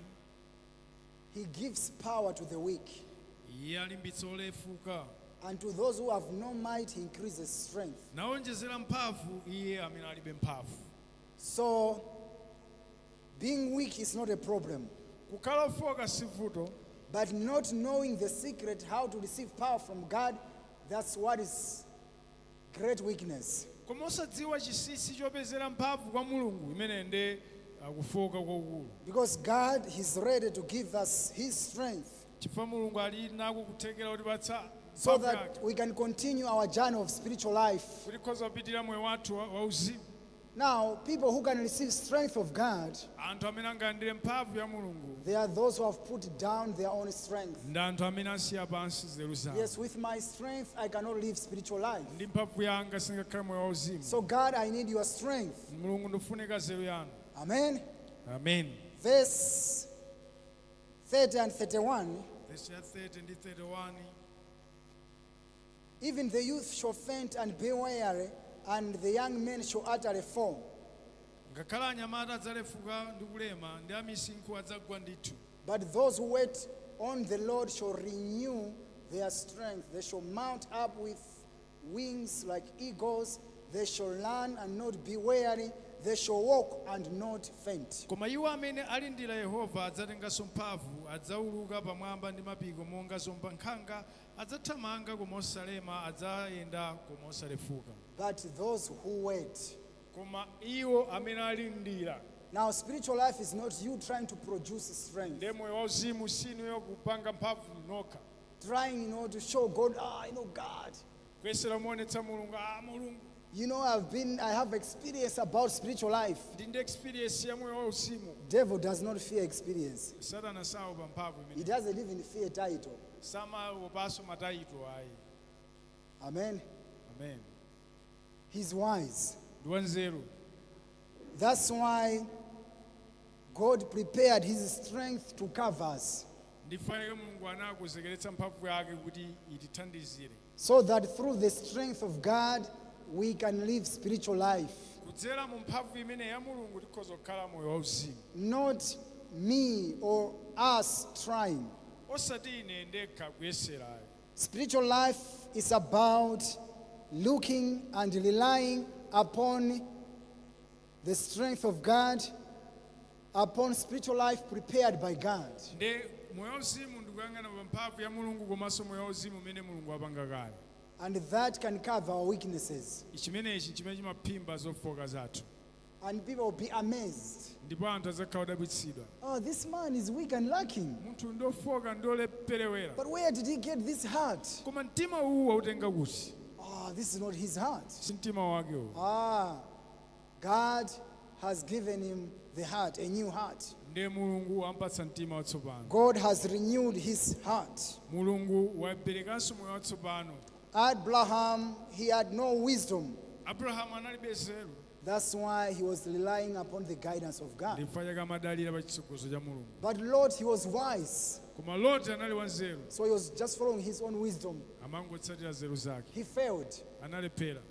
he gives power to the weak, iye alimbitsa olefuka, and to those who have no might he increases strength. Nawonjezera mphamvu iye amene alibe mphamvu. So being weak is not a problem. Kukhala ofoka si vuto. But not knowing the secret how to receive power from God, that's what is great weakness. Koma osadziwa chinsinsi chopezera mphamvu kwa Mulungu, imene ndi kufoka kwakukulu. Because God is ready to give us His strength Chifukwa Mulungu ali nako kuthekera kutipatsa so mphamvu that yake, we can continue our journey of spiritual life. Kuti tikhoza kupitirira moyo wathu wa uzimu. Now, people who can receive strength of God, Anthu amene angalandire mphamvu ya Mulungu, they are those who have put down their own strength. Ndi anthu amene asiya pansi nzeru zawo. Yes, with my strength, I cannot live spiritual life. Ndi mphamvu yanga singakhale moyo wauzimu. So, God, I need your strength. Mulungu, ndifunika nzeru yanu. Amen. Amen. Verse 30 and 31. Verse ya 30 ndi 31. Even the youth shall faint and be weary, and the young men shall utterly fall. Ngakhale anyamata adzalefuka ndi kulema, ndi amisinkhu adzagwa ndithu. But those who wait on the Lord shall renew their strength. They shall mount up with wings like eagles. They shall run and not be weary. They shall walk and not faint. Koma iwo amene alindira Yehova adzatenganso mphamvu, adzauluka pamwamba ndi mapiko monga ziwombankhanga, adzathamanga koma osalema, adzayenda koma osalefuka. But those who wait. Koma iwo amene alindira. Now, spiritual life is not you trying to produce strength, Ndiye moyo wauzimu sinuyo kupanga mphamvu nokha, trying to show God, "Ah, I know God." Kuyesera kumuonetsa Mulungu, "Ah, Mulungu." I have experience about spiritual life. Ndi ndi experience ya moyo wauzimu. Devil does not fear experience. Satana saopa mphamvu He imene. doesn't even fear title. Samaopanso ma title ayi. Amen. Amen. He's wise. Ndi wanzeru. That's why God prepared his strength to cover us, Ndifanike Mulungu anakonzekeretsa mphamvu yake kuti itithandizire, so that through the strength of God we can live spiritual life. Kudzera mu mphamvu imene ya Mulungu tikhoza kukhala moyo wauzimu. Not me or us trying. Osati ine ndekha kuyeserayo. Spiritual life is about looking and relying upon the strength of God, upon spiritual life prepared by God. Nde moyo wauzimu ndikuyang'ana pa mphamvu ya Mulungu komanso moyo wauzimu umene Mulungu apanga kale. And that can cover our weaknesses. Chimenechi chimene chimaphimba zofoka zathu. And people will be amazed. Ndipo anthu adzakhala odabwitsidwa. Oh, this man is weak and lacking. Munthu ndofoka ndoleperewera. But where did he get this heart? Koma mtima uwu wautenga kuti? Ah, this is not his heart. Si mtima wake uwu. Ah, God has given him the heart, a new heart. Ndiye Mulungu wampatsa mtima watsopano. God has renewed his heart. Mulungu waperekanso moyo watsopano. Abraham, he had no wisdom. Abrahamu analibe nzeru. That's why he was relying upon the guidance of God. Ndichifukwa chake amadalira pa chitsogozo cha Mulungu. But Lot, he was wise. Koma Loti anali wanzeru. So he was just following his own wisdom. Amangotsatira nzeru zake. He failed. Analephera.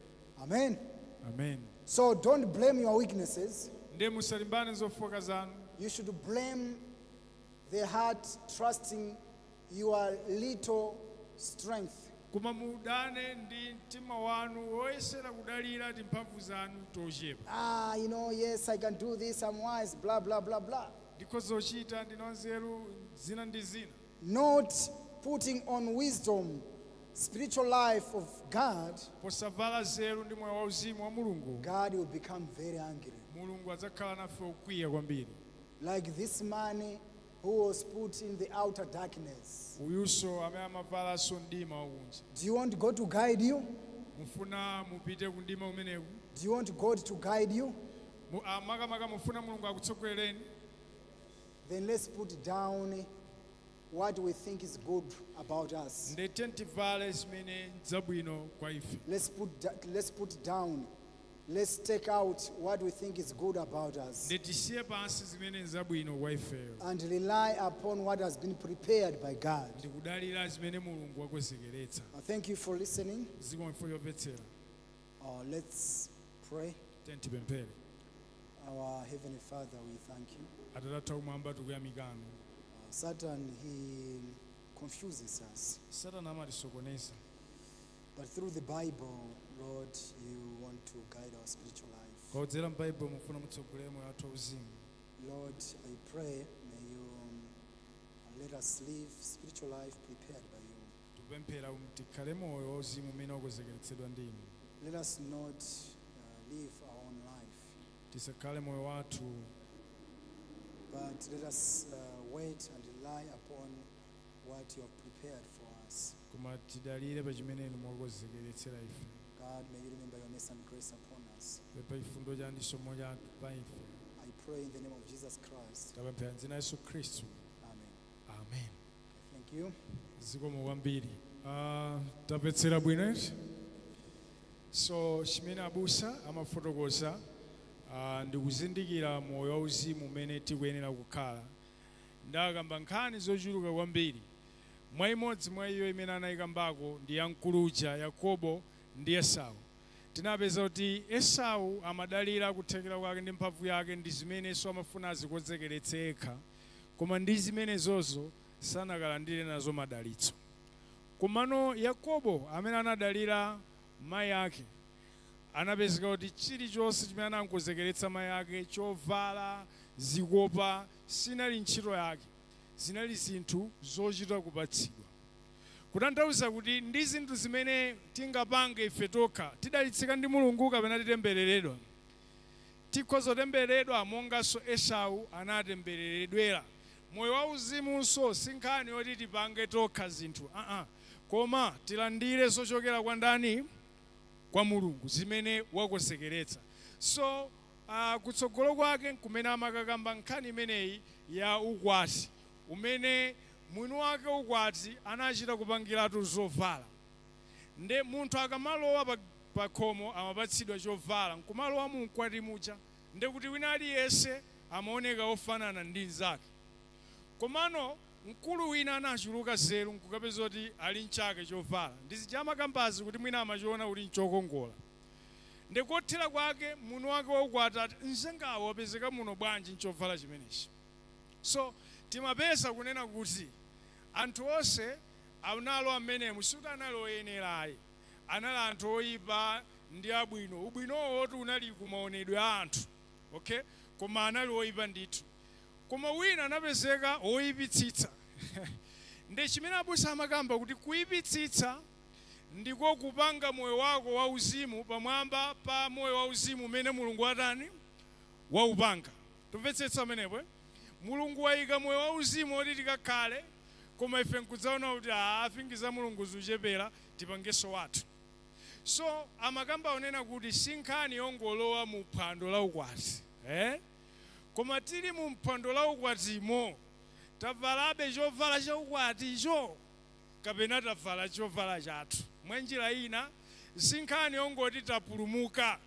Amen. Amen. So don't blame your weaknesses. Ndiye musalimbane zofoka zanu. You should blame the heart trusting your little strength. Koma mudane ndi mtima wanu woyesera kudalira timphamvu zanu tochepa. Ah, yes, I can do this, I'm wise, blah, blah, blah, blah. Ndikhoza kuchita, ndine wanzeru, zina ndi zina. Not putting on wisdom, spiritual life of God, Posavala nzeru ndi moyo wauzimu wa Mulungu, God will become very angry. Mulungu adzakhala nafe okwiya kwambiri. Like this man who was put in the outer darkness. Uyunso amene amavalanso mdima wakunja. Do you want God to guide you? Mufuna mupite ku mdima umenewu? Do you want God to guide you? Makamaka mufuna Mulungu akutsogolereni? Then let's put down what we think is good about us. Ndete tivale zimene zabwino kwa ife. Let's put down, let's take out what we think is good about us Nde tisiye pansi zimene zabwino kwa ifeyo and rely upon what has been prepared by God. Ndikudalira zimene Mulungu wakonzekeretsa. Thank you for listening. Zikomo chifukwa chomvetsera. Let's pray. Tiyeni tipemphere. Our Heavenly Father, we thank you. Atate athu akumwamba, tikuyamikani. Satan, he confuses us. Satana amatisokoneza. But through the Bible, Lord, you want to guide our spiritual life. Kudzera m'Baibulo mufuna mutsogolere moyo wathu wauzimu. Lord, I pray, may you let us live spiritual life prepared by you. Tikupemphera kuti tikhale moyo wauzimu umene wakonzekeretsedwa ndi inu. Let us not live our own life, Tisakhale moyo wathu, but let us wait and rely upon what you have prepared for us. Koma tidalire pa chimene inu mwakonzekeretsera ife. God, may you remember your mercy and grace upon us. Pepa chifundo chanu ndi chisomo chanu pa ife. I pray in the name of Jesus Christ. Tapemphera m'dzina la Yesu Khristu. Amen. Amen. Thank you. Zikomo kwambiri. Tamvetsera bwino eti? So chimene abusa amafotokoza ndikuzindikira moyo wauzimu umene tikuyenera kukhala. Ndakamba nkhani zochuluka kwambiri. Mwa imodzi mwa iyo imene anayikambako ndi ya mkuluja Yakobo ndi Esau. Tinapeza kuti Esau amadalira kuthekera kwake ndi mphamvu yake ndi zimenenso amafuna azikonzekeretse yekha, koma ndi zimenezozo sanakalandire nazo madalitso. Komano Yakobo amene anadalira mayi ake anapezeka kuti chilichonse chimene anankonzekeretsa mayi ake, chovala, zikopa, sinali ntchito yake, zinali zinthu zochita kupatsidwa. Kutanthauza kuti ndi zinthu zimene tingapange ife tokha tidalitsika ndi Mulungu kapena titembereredwa. Tikhoza kutembereredwa monganso Esau anatembereredwera. Moyo wauzimunso si nkhani yoti tipange tokha zinthu, aa, koma tilandire zochokera kwa ndani? Kwa Mulungu zimene wakonzekeretsa. So kutsogolo kwake nkumene amakakamba nkhani imeneyi ya ukwati umene mwini wake ukwati anachita kupangiratu zovala. Nde munthu akamalowa pa khomo amapatsidwa chovala nkumalowa mu mkwati muja, nde kuti wina aliyense amaoneka ofanana ndi mnzake. Komano mkulu wina anachuluka zeru nkukapeza kuti ali nchake chovala ndizija amakambazi kuti mwina amachiona kuti nchokongola. Ndikothera kwake muno wake waukwati ati, "Mzengawo wapezeka muno bwanji nchovala chimenechi?" So timapeza kunena kuti anthu onse analo amenemu sikuti anali oyenera ayi, anali anthu oyipa ndi abwino. Ubwinowo oti unali kumaonedwe a anthu, okay, koma anali oyipa ndithu. Koma wina anapezeka woyipitsitsa. Ndi chimene abusa amakamba kuti kuyipitsitsa ndiko kupanga moyo wako wauzimu pamwamba pa moyo wauzimu umene Mulungu atani waupanga. Tumvetsetsa amenepo, eh? Mulungu wayika moyo wauzimu oti tikakhale, koma ife nkudzaona kuti afingiza Mulungu zuchepera, tipangenso wathu. So amakamba onena kuti si nkhani yongolowa mu phwando la ukwati, eh? Koma tili mu phwando la ukwatimo, tavalabe chovala cha ukwaticho kapena tavala chovala chathu? Mwa njira ina, si nkhani yongoti tapulumuka,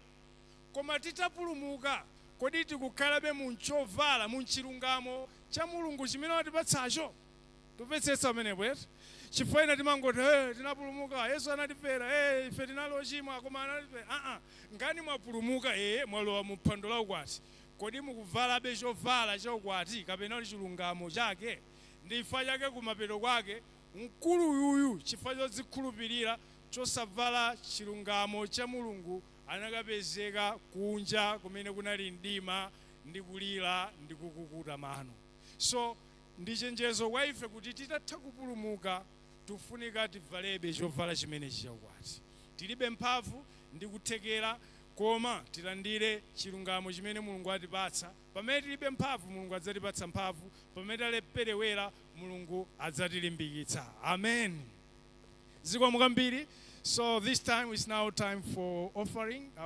koma titapulumuka, kodi tikukhalabe mu chovala, mu chilungamo cha Mulungu chimene watipatsacho? Tumvetsetsa pamenepo eti? Chifukwa ina timangoti, "Hey, tinapulumuka, Yesu anatifera, hey, ife tinali ochimwa koma anatifera." Aa, ngani mwapulumuka, mwalowa mu phwando la ukwati, kodi mukuvalabe chovala cha ukwati kapena kuti chilungamo chake? Ndi chifukwa chake kumapeto kwake mkulu uyuyu, chifukwa chodzikhulupirira, chosavala chilungamo cha Mulungu, anakapezeka kunja kumene kunali mdima ndi kulira ndi kukukuta mano. So ndi chenjezo kwa ife kuti titatha kupulumuka, tifunika tivalebe chovala chimenechi chaukwati. Tilibe mphamvu ndi kuthekera, koma tilandire chilungamo chimene Mulungu atipatsa. Pamene tilibe mphamvu, Mulungu adzatipatsa mphamvu. Pamene taleperewera, Mulungu adzatilimbikitsa. Amen. Zikomo kwambiri. So this time is now time for offering.